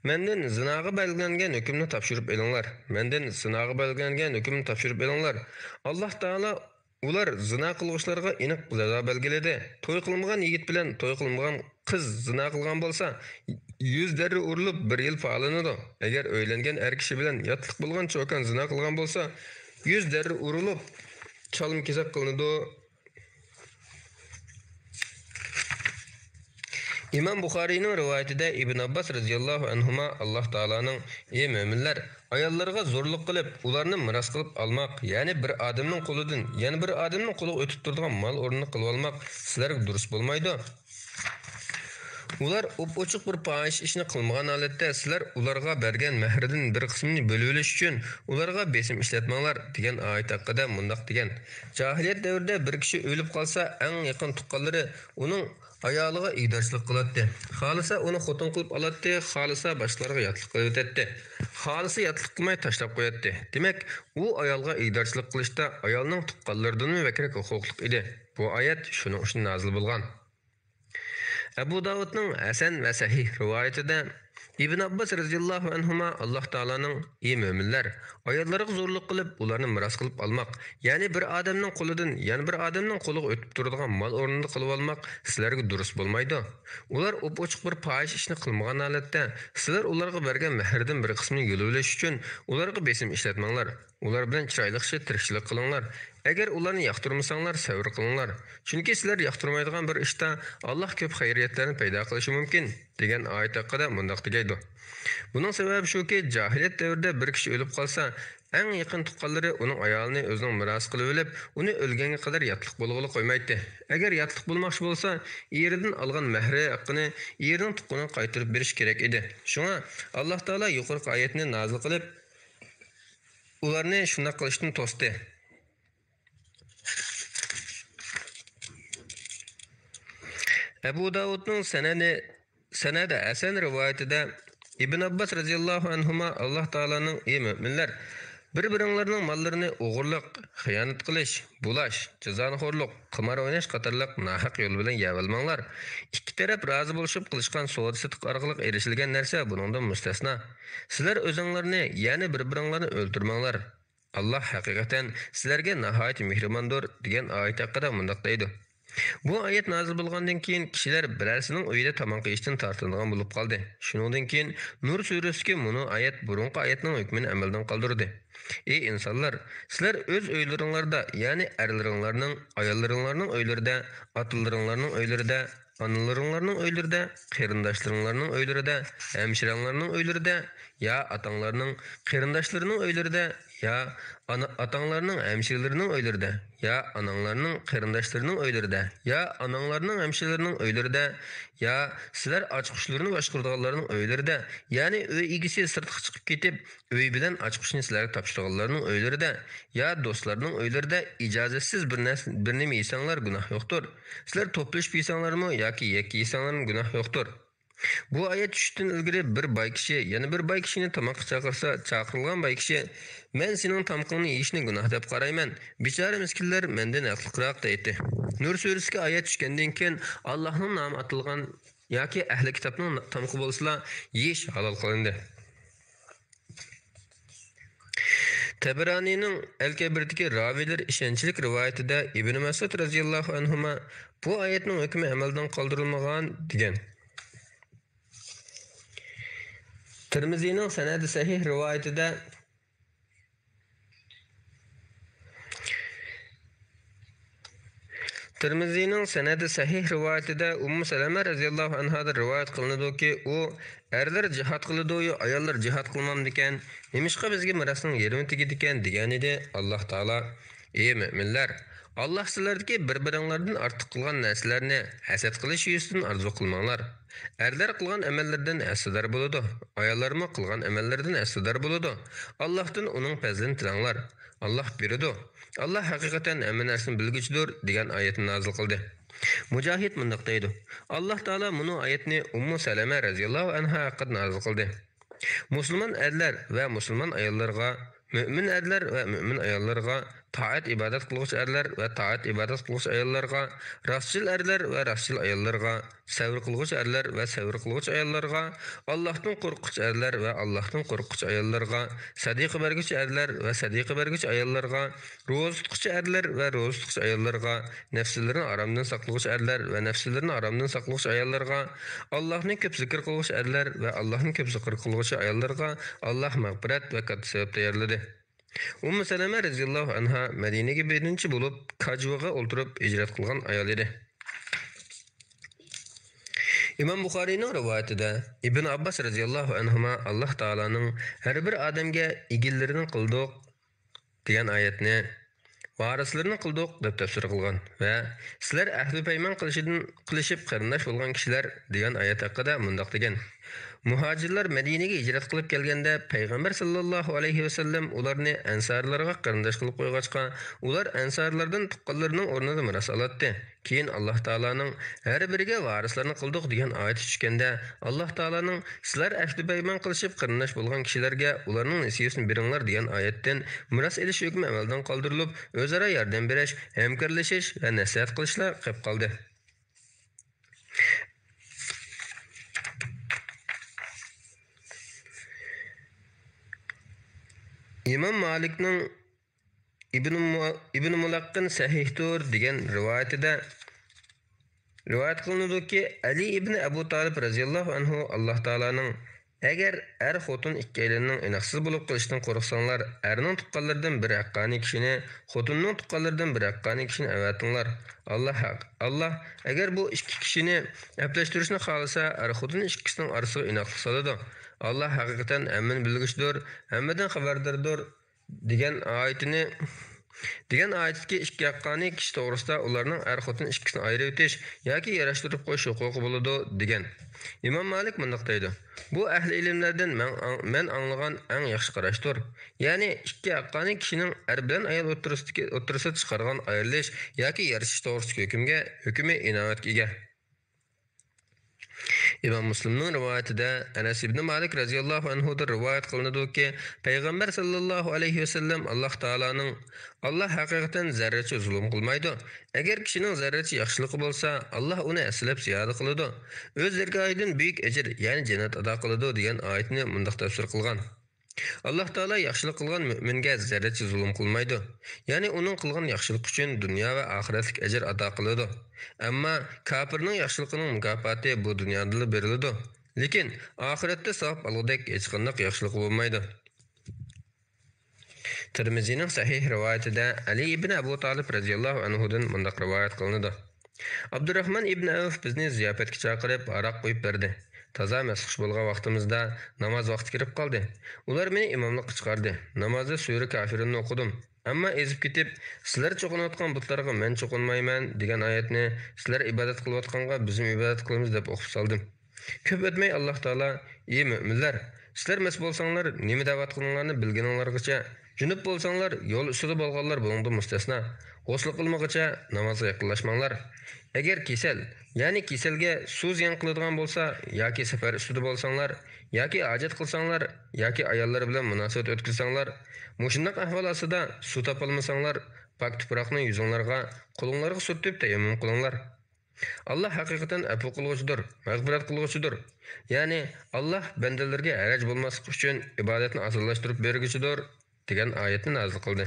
مەندىن زىناغا بەلگىلەنگەن ھۆكۈمنى تاپشۇرۇپ ئېلىڭلار. مەندىن زىناغا بەلگىلەنگەن ھۆكۈمنى تاپشۇرۇپ ئېلىڭلار. ئاللاھ تائالا ئۇلار زىنا قىلغۇچىلارغا ئېنىق جازا بەلگىلىدى. توي قىلمىغان يىگىت بىلەن توي قىلمىغان قىز زىنا قىلغان بولسا، يۈز دەررە ئۇرۇلۇپ، بىر يىل پالىنىدۇ. ئەگەر ئۆيلەنگەن ئەر كىشى بىلەن ياتلىق بولغان چوكان زىنا قىلغان بولسا، يۈز دەررە ئۇرۇلۇپ، چالما-كېسەك قىلىنىدۇ. ئىمام بۇخارىينىڭ رىۋايىتىدە ئىبن ئابباس رەزىياللاھۇ ئەنھۇما، ئاللاھ تائالانىڭ، ئى مۆمىنلەر، ئاياللارغا زورلۇق قىلىپ، ئۇلارنى مىراس قىلىپ ئالماق، يەنى بىر ئادەمنىڭ قولىدىن يەنە بىر ئادەمنىڭ قولىغا ئۆتۈپ تۇرىدىغان مال ئورنىنى قىلىۋالماق سىلەرگە دۇرۇس بولمايدۇ. ئۇلار ئوپئوچۇق بىر پاھىشە ئىشنى قىلمىغان ھالەتتە، سىلەر ئۇلارغا بەرگەن مەھرىدىن بىر قىسمىنى بۆلۈۋېلىش ئۈچۈن ئۇلارغا بېسىم ئىشلەتمەڭلار، دېگەن ئايەت ھەققىدە مۇنداق دېگەن: جاھىلىيەت دەۋرىدە بىر كىشى ئۆلۈپ قالسا، ئەڭ يېقىن تۇغقانلىرى ئۇنىڭ ئايالىغا ئىگىدارچىلىق قىلاتتى. خالىسا ئۇنى خوتۇن قىلىپ ئالاتتى، خالىسا باشقىلارغا ياتلىق قىلىۋېتەتتى. خالىسا ياتلىق قىلماي تاشلاپ قوياتتى. دېمەك، ئۇ ئايالغا ئىگىدارچىلىق قىلىشتا ئايالنىڭ تۇغقانلىرىدىنمۇ بەكرەك ھوقۇقلۇق ئىدى. بۇ ئايەت شۇنىڭ ئۈچۈن نازىل بولغان. ئەبۇ داۋۇدنىڭ ھەسەن ۋە سەھىھ رىۋايىتىدە ئىبن ئابباس رەزىياللاھۇ ئەنھۇما، ئاللاھ تائالانىڭ، ئى مۆمىنلەر، ئاياللارغا زورلۇق قىلىپ، ئۇلارنى مىراس قىلىپ ئالماق، يەنى بىر ئادەمنىڭ قولىدىن يەنە بىر ئادەمنىڭ قولىغا ئۆتۈپ تۇرىدىغان مال ئورنىدا قىلىۋالماق سىلەرگە دۇرۇس بولمايدۇ. ئۇلار ئوپئوچۇق بىر پاھىشە ئىشنى قىلمىغان ھالەتتە، سىلەر ئۇلارغا بەرگەن مەھرىدىن بىر قىسمىنى يۆلىۋېلىش ئۈچۈن ئۇلارغا بېسىم ئىشلەتمەڭلار. ئۇلار بىلەن چىرايلىقچە تىرىكچىلىك قىلىڭلار. ئەگەر ئۇلارنى ياقتۇرمىساڭلار، سەۋر قىلىڭلار. چۈنكى سىلەر ياقتۇرمايدىغان بىر ئىشتا ئاللاھ كۆپ خەيرىيەتلەرنى پەيدا قىلىشى مۇمكىن، دېگەن ئايەت ھەققىدە مۇنداق دېگەيدۇ: بۇنىڭ سەۋەبى شۇكى، جاھىلىيەت دەۋرىدە بىر كىشى ئۆلۈپ قالسا، ئەڭ يېقىن تۇغقانلىرى ئۇنىڭ ئايالىنى ئۆزىنىڭ مىراسىغا قىلىۋېلىپ، ئۇنى ئۆلگەنگە قەدەر ياتلىق بولغىلى قويمايتتى. ئەگەر ياتلىق بولماقچى بولسا، ئېرىدىن ئالغان مەھرى ھەققىنى ئېرىنىڭ تۇغقىنىغا قايتۇرۇپ بېرىشى كېرەك ئىدى. شۇڭا ئاللاھ تائالا يۇقىرىقى ئايەتنى نازىل قىلىپ، ئۇلارنى شۇنداق قىلىشتىن توستى. ئەبۇ داۋۇدنىڭ سەنەدى، سەنەدى ھەسەن رىۋايىتىدە ئىبن ئابباس رەزىياللاھۇ ئەنھۇما، ئاللاھ تائالانىڭ، ئى مۆمىنلەر، بىر-بىرىڭلارنىڭ ماللىرىنى ئوغرىلىق، خىيانەت قىلىش، بۇلاش، جازانىخورلۇق، قىمار ئويناش قاتارلىق ناھەق يول بىلەن يەۋالماڭلار. ئىككى تەرەپ رازى بولۇشۇپ قىلىشقان سودا-سېتىق ئارقىلىق ئېرىشىلگەن نەرسە بۇنىڭدىن مۇستەسنا. سىلەر ئۆزۈڭلارنى، يەنى بىر-بىرىڭلارنى ئۆلتۈرمەڭلار. ئاللاھ ھەقىقەتەن سىلەرگە ناھايىتى مېھرىباندۇر، دېگەن ئايەت ھەققىدە مۇنداق دەيدۇ: بۇ ئايەت نازىل بولغاندىن كېيىن، كىشىلەر بىرەرسىنىڭ ئۆيىدە تاماق يېيىشتىن تارتىنىدىغان بولۇپ قالدى. شۇنىڭدىن كېيىن نۇر سۈرىسىدىكى مۇنۇ ئايەت بۇرۇنقى ئايەتنىڭ ھۆكمىنى ئەمەلدىن قالدۇردى: ئى ئىنسانلار! سىلەر ئۆز ئۆيلىرىڭلاردا، يەنى ئەرلىرىڭلارنىڭ، ئاياللىرىڭلارنىڭ ئۆيلىرىدە، ئاتىلىرىڭلارنىڭ ئۆيلىرىدە، ئانىلىرىڭلارنىڭ ئۆيلىرىدە، قېرىنداشلىرىڭلارنىڭ ئۆيلىرىدە، ھەمشىرەڭلارنىڭ ئۆيلىرىدە، يا ئاتاڭلارنىڭ قېرىنداشلىرىنىڭ ئۆيلىرىدە، يا ئانا-، ئاتاڭلارنىڭ ھەمشىرىلىرىنىڭ ئۆيلىرىدە، يا ئاناڭلارنىڭ قېرىنداشلىرىنىڭ ئۆيلىرىدە، يا ئاناڭلارنىڭ ھەمشىرىلىرىنىڭ ئۆيلىرىدە، يا سىلەر ئاچقۇچلىرىنى باشقۇرىدىغانلارنىڭ ئۆيلىرىدە، يەنى ئۆي ئىگىسى سىرتقا چىقىپ كېتىپ، ئۆي بىلەن ئاچقۇچنى سىلەرگە تاپشۇرغانلارنىڭ ئۆيلىرىدە، يا دوستلارنىڭ ئۆيلىرىدە ئىجازەتسىز بىر نەرسە، بىر نېمە يېسەڭلار گۇناھ يوقتۇر. سىلەر توپلىشىپ يېسەڭلارمۇ ياكى يەككە يېسەڭلارمۇ گۇناھ يوقتۇر. بۇ ئايەت چۈشۈشتىن ئىلگىرى بىر باي كىشى يەنە بىر باي كىشىنى تاماققا چاقىرسا، چاقىرىلغان باي كىشى، مەن سېنىڭ تامىقىڭنى يېيىشنى گۇناھ دەپ قارايمەن، بىچارە مىسكىنلەر مەندىن ھەقلىقراق، دەيتتى. نۇر سۈرىسىدىكى ئايەت چۈشكەندىن كېيىن، ئاللاھنىڭ نامى ئاتالغان ياكى ئەھلى كىتابنىڭ تامىقى بولسىلا، يېيىش ھالال قىلىندى. تەبەرانىنىڭ ئەل-كەبىردىكى راۋىيلىرى ئىشەنچلىك رىۋايىتىدە ئىبنى مەسئۇد رەزىياللاھۇ ئەنھۇما بۇ ئايەتنىڭ ھۆكمى ئەمەلدىن قالدۇرۇلمىغان دېگەن. تىرمىزىنىڭ سەنەدى سەھىھ رىۋايىتىدە تىرمىزىنىڭ سەنەدى سەھىھ رىۋايىتىدە ئۇممۇ سەلەمە رەزىياللاھۇ ئەنھادىن رىۋايەت قىلىنىدۇكى، ئۇ، ئەرلەر جىھاد قىلىدۇ-يۇ، ئاياللار جىھاد قىلمامدىكەن؟ نېمىشقا بىزگە مىراسنىڭ يېرىمى تېگىدىكەن؟ دېگەنىدى. ئاللاھ تائالا، ئى مۆمىنلەر! ئاللاھ سىلەردىكى بىر-بىرىڭلاردىن ئارتۇق قىلغان نەرسىلەرنى ھەسەت قىلىش يۈزىسىدىن ئارزۇ قىلماڭلار. ئەرلەر قىلغان ئەمەللىرىدىن ھەسسىدار بولىدۇ، ئاياللارمۇ قىلغان ئەمەللىرىدىن ھەسسىدار بولىدۇ. ئاللاھتىن ئۇنىڭ پەزلىنى تىلەڭلار. ئاللاھ بېرىدۇ. ئاللاھ ھەقىقەتەن ھەممە نەرسىنى بىلگۈچىدۇر، دېگەن ئايەتنى نازىل قىلدى. مۇجاھىد مۇنداق دەيدۇ، ئاللاھ تائالا مۇنۇ ئايەتنى ئۇممۇ سەلەمە رەزىياللاھۇ ئەنھا ھەققىدە نازىل قىلدى. مۇسۇلمان ئەرلەر ۋە مۇسۇلمان ئاياللارغا، مۆمىن ئەرلەر ۋە مۆمىن ئاياللارغا، تائەت-ئىبادەت قىلغۇچى ئەرلەر ۋە تائەت-ئىبادەت قىلغۇچى ئاياللارغا، راستچىل ئەرلەر ۋە راستچىل ئاياللارغا، سەۋر قىلغۇچى ئەرلەر ۋە سەۋر قىلغۇچى ئاياللارغا، ئاللاھتىن قورققۇچى ئەرلەر ۋە ئاللاھتىن قورققۇچى ئاياللارغا، سەدىقە بەرگۈچى ئەرلەر ۋە سەدىقە بەرگۈچى ئاياللارغا، روزا تۇتقۇچى ئەرلەر ۋە روزا تۇتقۇچى ئاياللارغا، نەپسىلىرىنى ھارامدىن ساقلىغۇچى ئەرلەر ۋە نەپسىلىرىنى ھارامدىن ساقلىغۇچى ئاياللارغا، ئاللاھنى كۆپ زىكىر قىلغۇچى ئەرلەر ۋە ئاللاھنى كۆپ زىكىر قىلغۇچى ئاياللارغا ئاللاھ مەغپىرەت ۋە كاتتا سەۋەب تەييارلىدى. ئۇممۇ سەلەمە رەزىياللاھۇ ئەنھا مەدىنىگە بىرىنچى بولۇپ كاجىۋىغا ئولتۇرۇپ ھىجرەت قىلغان ئايال ئىدى. ئىمام بۇخارىينىڭ رىۋايىتىدە ئىبن ئابباس رەزىياللاھۇ ئەنھۇما ئاللاھ تائالانىڭ ھەر بىر ئادەمگە ئىگىلىرىنى قىلدۇق دېگەن ئايەتنى ۋارىسلىرىنى قىلدۇق دەپ تەپسىر قىلغان ۋە سىلەر ئەھدى پەيمان قىلىشىدىن، قىلىشىپ قېرىنداش بولغان كىشىلەر دېگەن ئايەت ھەققىدە مۇنداق دېگەن، مۇھاجىرلار مەدىنىگە ھىجرەت قىلىپ كەلگەندە پەيغەمبەر ساللاللاھۇ ئەلەيھى ۋەسەللەم ئۇلارنى ئەنسارلارغا قېرىنداش قىلىپ قويغاچقا، ئۇلار ئەنسارلاردىن تۇغقانلىرىنىڭ ئورنىدا مىراس ئالاتتى. كېيىن ئاللاھ تائالانىڭ ھەر بىرىگە ۋارىسلارنى قىلدۇق دېگەن ئايىتى چۈشكەندە، ئاللاھ تائالانىڭ سىلەر ئەھدى پەيمان قىلىشىپ قېرىنداش بولغان كىشىلەرگە ئۇلارنىڭ نېسىۋىسىنى بېرىڭلار دېگەن ئايەتتىن مىراس ئېلىش ھۆكمى ئەمەلدىن قالدۇرۇلۇپ، ئۆزئارا ياردەم بېرىش، ھەمكارلىشىش ۋە نەسىھەت قىلىشلار قېلىپ قالدى. ئىمام مالىكنىڭ ئىبنۇ مۇ-، ئىبنۇ مۇلەققىن سەھىھتۇر دېگەن رىۋايىتىدە رىۋايەت قىلىنىدۇكى، ئەلى ئىبنى ئەبۇ تالىپ رەزىياللاھۇ ئەنھۇ ئاللاھ تائالانىڭ، ئەگەر ئەر خوتۇن ئىككىيلەننىڭ ئىناقسىز بولۇپ قېلىشىدىن قورقساڭلار، ئەرنىڭ تۇغقانلىرىدىن بىر ھەققانىي كىشىنى، خوتۇننىڭ تۇغقانلىرىدىن بىر ھەققانىي كىشىنى ئەۋەتىڭلار. ئاللاھ ھەق، ئاللاھ ئەگەر بۇ ئىككى كىشىنى ئەپلەشتۈرۈشنى خالىسا، ئەر خوتۇن ئىككىسىنىڭ ئارىسىغا ئىناقلىق سالىدۇ. ئاللاھ ھەقىقەتەن ھەممىنى بىلگۈچىدۇر، ھەممىدىن خەۋەرداردۇر. دېگەن ئايىتىنى، دېگەن ئايىتتىكى ئىككى ھەققانىي كىشى توغرىسىدا ئۇلارنىڭ ئەر خوتۇن ئىككىسىنى ئايرىۋېتىش ياكى ياراشتۇرۇپ قويۇش ھوقۇقى بولىدۇ، دېگەن. ئىمام مالىك مۇنداق دەيدۇ، بۇ ئەھلى ئىلىملەردىن مەن ئاڭ-، مەن ئاڭلىغان ئەڭ ياخشى قاراشتۇر. يەنى ئىككى ھەققانىي كىشىنىڭ ئەر بىلەن ئايال ئوتتۇرىسىدىكى، ئوتتۇرىسىدا چىقارغان ئايرىلىش ياكى يارىشىش توغرىسىدىكى ھۆكۈمگە، ھۆكۈمى ئىناۋەتكە ئىگە. ئىمام مۇسلىمنىڭ رىۋايىتىدە ئەنەس ئىبنى مالىك رەزىياللاھۇ ئەنھۇدىن رىۋايەت قىلىنىدۇكى، پەيغەمبەر ساللاللاھۇ ئەلەيھى ۋەسەللەم ئاللاھ تائالانىڭ، ئاللاھ ھەقىقەتەن زەررىچە زۇلۇم قىلمايدۇ. ئەگەر كىشىنىڭ زەررىچە ياخشىلىقى بولسا، ئاللاھ ئۇنى ھەسسىلەپ زىيادە قىلىدۇ. ئۆز دەرگاھىدىن بۈيۈك ئەجىر، يەنى جەننەت ئاتا قىلىدۇ، دېگەن ئايەتنى مۇنداق تەپسىر قىلغان. ئاللاھ تائالا ياخشىلىق قىلغان مۆمىنگە زەررىچە زۇلۇم قىلمايدۇ. يەنى ئۇنىڭ قىلغان ياخشىلىقى ئۈچۈن دۇنيا ۋە ئاخىرەتلىك ئەجىر ئاتا قىلىدۇ. ئەمما كاپىرنىڭ ياخشىلىقىنىڭ مۇكاپاتى بۇ دۇنيادىلا بېرىلىدۇ. لېكىن ئاخىرەتتە ساۋاب ئالغۇدەك ھېچقانداق ياخشىلىق بولمايدۇ. تىرمىزىنىڭ سەھىھ رىۋايىتىدە ئەلى ئىبن ئەبۇ تالىپ رەزىياللاھۇ ئەنھۇدىن مۇنداق رىۋايەت قىلىنىدۇ. ئابدۇراخمان ئىبن ئەۋف بىزنى زىياپەتكە چاقىرىپ، ھاراق قۇيۇپ بەردى. تازا مەستخۇش بولغان ۋاقتىمىزدا ناماز ۋاقتى كىرىپ قالدى. ئۇلار مېنى ئىماملىققا چىقاردى. نامازدا سۈرە كافىرۇننى ئوقۇدۇم. ئەمما ئېزىپ كېتىپ، سىلەر چوقۇنۇۋاتقان بۇتلارغا مەن چوقۇنمايمەن، دېگەن ئايەتنى، سىلەر ئىبادەت قىلىۋاتقانغا بىزمۇ ئىبادەت قىلىمىز، دەپ ئوقۇپ سالدىم. كۆپ ئۆتمەي ئاللاھ تائالا، ئى مۆمىنلەر، سىلەر مەست بولساڭلار، نېمە دەۋاتقىنىڭلارنى بىلگىنىڭلارغىچە، جۈنۈپ بولساڭلار، يول ئۈستىدە بولغانلار بۇنىڭدىن مۇستەسنا، غۇسلى قىلمىغىچە نامازغا يېقىنلاشماڭلار. ئەگەر كېسەل، يەنى كېسەلگە سۇ زىيان قىلىدىغان بولسا، ياكى سەپەر ئۈستىدە بولساڭلار، ياكى ھاجەت قىلساڭلار، ياكى ئاياللار بىلەن مۇناسىۋەت ئۆتكۈزسەڭلار، مۇشۇنداق ئەھۋال ئاستىدا سۇ تاپالمىساڭلار، پاك تۇپراقنى يۈزۈڭلارغا، قولۇڭلارغا سۈرتۈپ تەيەممۇم قىلىڭلار. ئاللاھ ھەقىقەتەن ئەپۇ قىلغۇچىدۇر، مەغپىرەت قىلغۇچىدۇر. يەنى، ئاللاھ بەندىلىرىگە ھەرەج بولماسلىقى ئۈچۈن ئىبادەتنى ئاسانلاشتۇرۇپ بەرگۈچىدۇر، دېگەن ئايەتنى نازىل قىلدى.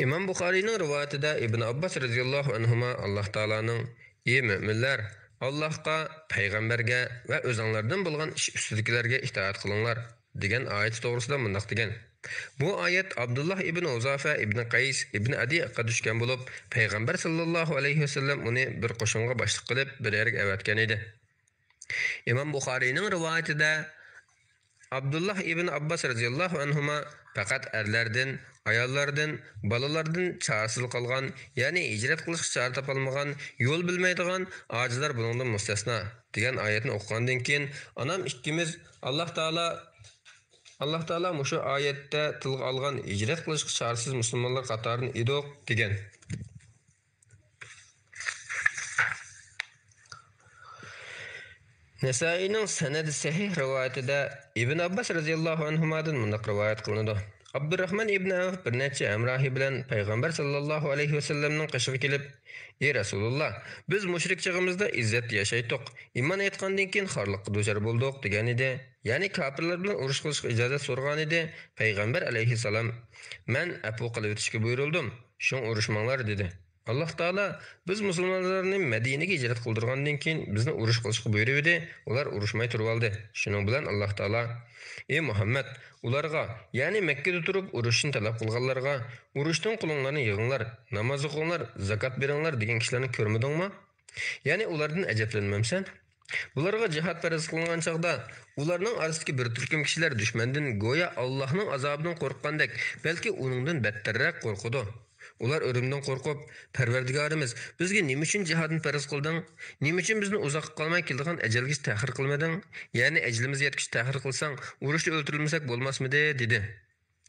ئىمام بۇخارىينىڭ رىۋايىتىدە ئىبن ئابباس رەزىياللاھۇ ئەنھۇما ئاللاھ تائالانىڭ، ئى مۆمىنلەر، ئاللاھقا، پەيغەمبەرگە ۋە ئۆزۈڭلاردىن بولغان ئىش ئۈستىدىكىلەرگە ئىتائەت قىلىڭلار. دېگەن ئايىتى توغرىسىدا مۇنداق دېگەن: بۇ ئايەت ئابدۇللا ئىبن ھۇزافە ئىبن قەيس ئىبن ئەدىي ھەققىدە چۈشكەن بولۇپ، پەيغەمبەر ساللاللاھۇ ئەلەيھى ۋەسەللەم ئۇنى بىر قوشۇنغا باشلىق قىلىپ بىر يەرگە ئەۋەتكەن ئىدى. ئىمام بۇخارىينىڭ رىۋايىتىدە ئابدۇللا ئىبن ئابباس رەزىياللاھۇ ئەنھۇما پەقەت ئەرلەردىن، ئاياللاردىن، بالىلاردىن چارىسىز قالغان، يەنى ھىجرەت قىلىشقا چارە تاپالمىغان، يول بىلمەيدىغان ئاجىزلار بۇنىڭدىن مۇستەسنا، دېگەن ئايەتنى ئوقۇغاندىن كېيىن، ئانام ئىككىمىز، ئاللاھ تائالا، ئاللاھ تائالا مۇشۇ ئايەتتە تىلغا ئالغان ھىجرەت قىلىشقا چارىسىز مۇسۇلمانلار قاتارىدىن ئىدۇق، دېگەن. نەسائىينىڭ سەنەدى سەھىھ رىۋايىتىدە ئىبن ئابباس رەزىياللاھۇ ئەنھۇمادىن مۇنداق رىۋايەت قىلىنىدۇ: ئابدۇرراھمان ئىبن ئەۋف بىر نەچچە ھەمراھى بىلەن پەيغەمبەر ساللاللاھۇ ئەلەيھى ۋەسەللەمنىڭ قېشىغا كېلىپ، ئى رەسۇلۇللا، بىز مۇشرىك چېغىمىزدا ئىززەتتە ياشايتتۇق، ئىمان ئېيتقاندىن كېيىن خارلىققا دۇچار بولدۇق، دېگەن ئىدى. يەنى كاپىرلار بىلەن ئۇرۇش قىلىشقا ئىجازەت سورىغانىدى. پەيغەمبەر ئەلەيھىسسالام، مەن ئەپۇ قىلىۋېتىشكە بۇيرۇلدۇم، شۇڭا ئۇرۇشماڭلار، دېدى. ئاللاھ تائالا بىز مۇسۇلمانلارنى مەدىنىگە ھىجرەت قىلدۇرغاندىن كېيىن بىزنى ئۇرۇش قىلىشقا بۇيرۇۋىدى، ئۇلار ئۇرۇشماي تۇرۇۋالدى. شۇنىڭ بىلەن ئاللاھ تائالا، ئى مۇھەممەد، ئۇلارغا، يەنى مەككىدە تۇرۇپ ئۇرۇشۇشنى تەلەپ قىلغانلارغا، ئۇرۇشتىن قولۇڭلارنى يىغىڭلار، ناماز ئوقۇڭلار، زاكات بېرىڭلار دېگەن كىشىلەرنى كۆرمىدىڭمۇ؟ يەنى ئۇلاردىن ئەجەبلەنمەمسەن؟ بۇلارغا جىھاد پەرز قىلىنغان چاغدا، ئۇلارنىڭ ئارىسىدىكى بىر تۈركۈم كىشىلەر دۈشمەندىن گويا ئاللاھنىڭ ئازابىدىن قورققاندەك، بەلكى ئۇنىڭدىن بەتتەررەك قورقىدۇ. ئۇلار ئۆلۈمدىن قورقۇپ، پەرۋەردىگارىمىز، بىزگە نېمە ئۈچۈن جىھادنى پەرز قىلدىڭ؟ نېمە ئۈچۈن بىزنى ئۇزاققا قالماي كېلىدىغان ئەجەلگىچە تەخىر قىلمىدىڭ؟ يەنى ئەجىلىمىز يەتكۈچە تەخىر قىلساڭ، ئۇرۇشتا ئۆلتۈرۈلمىسەك بولماسمىدى؟ دېدى.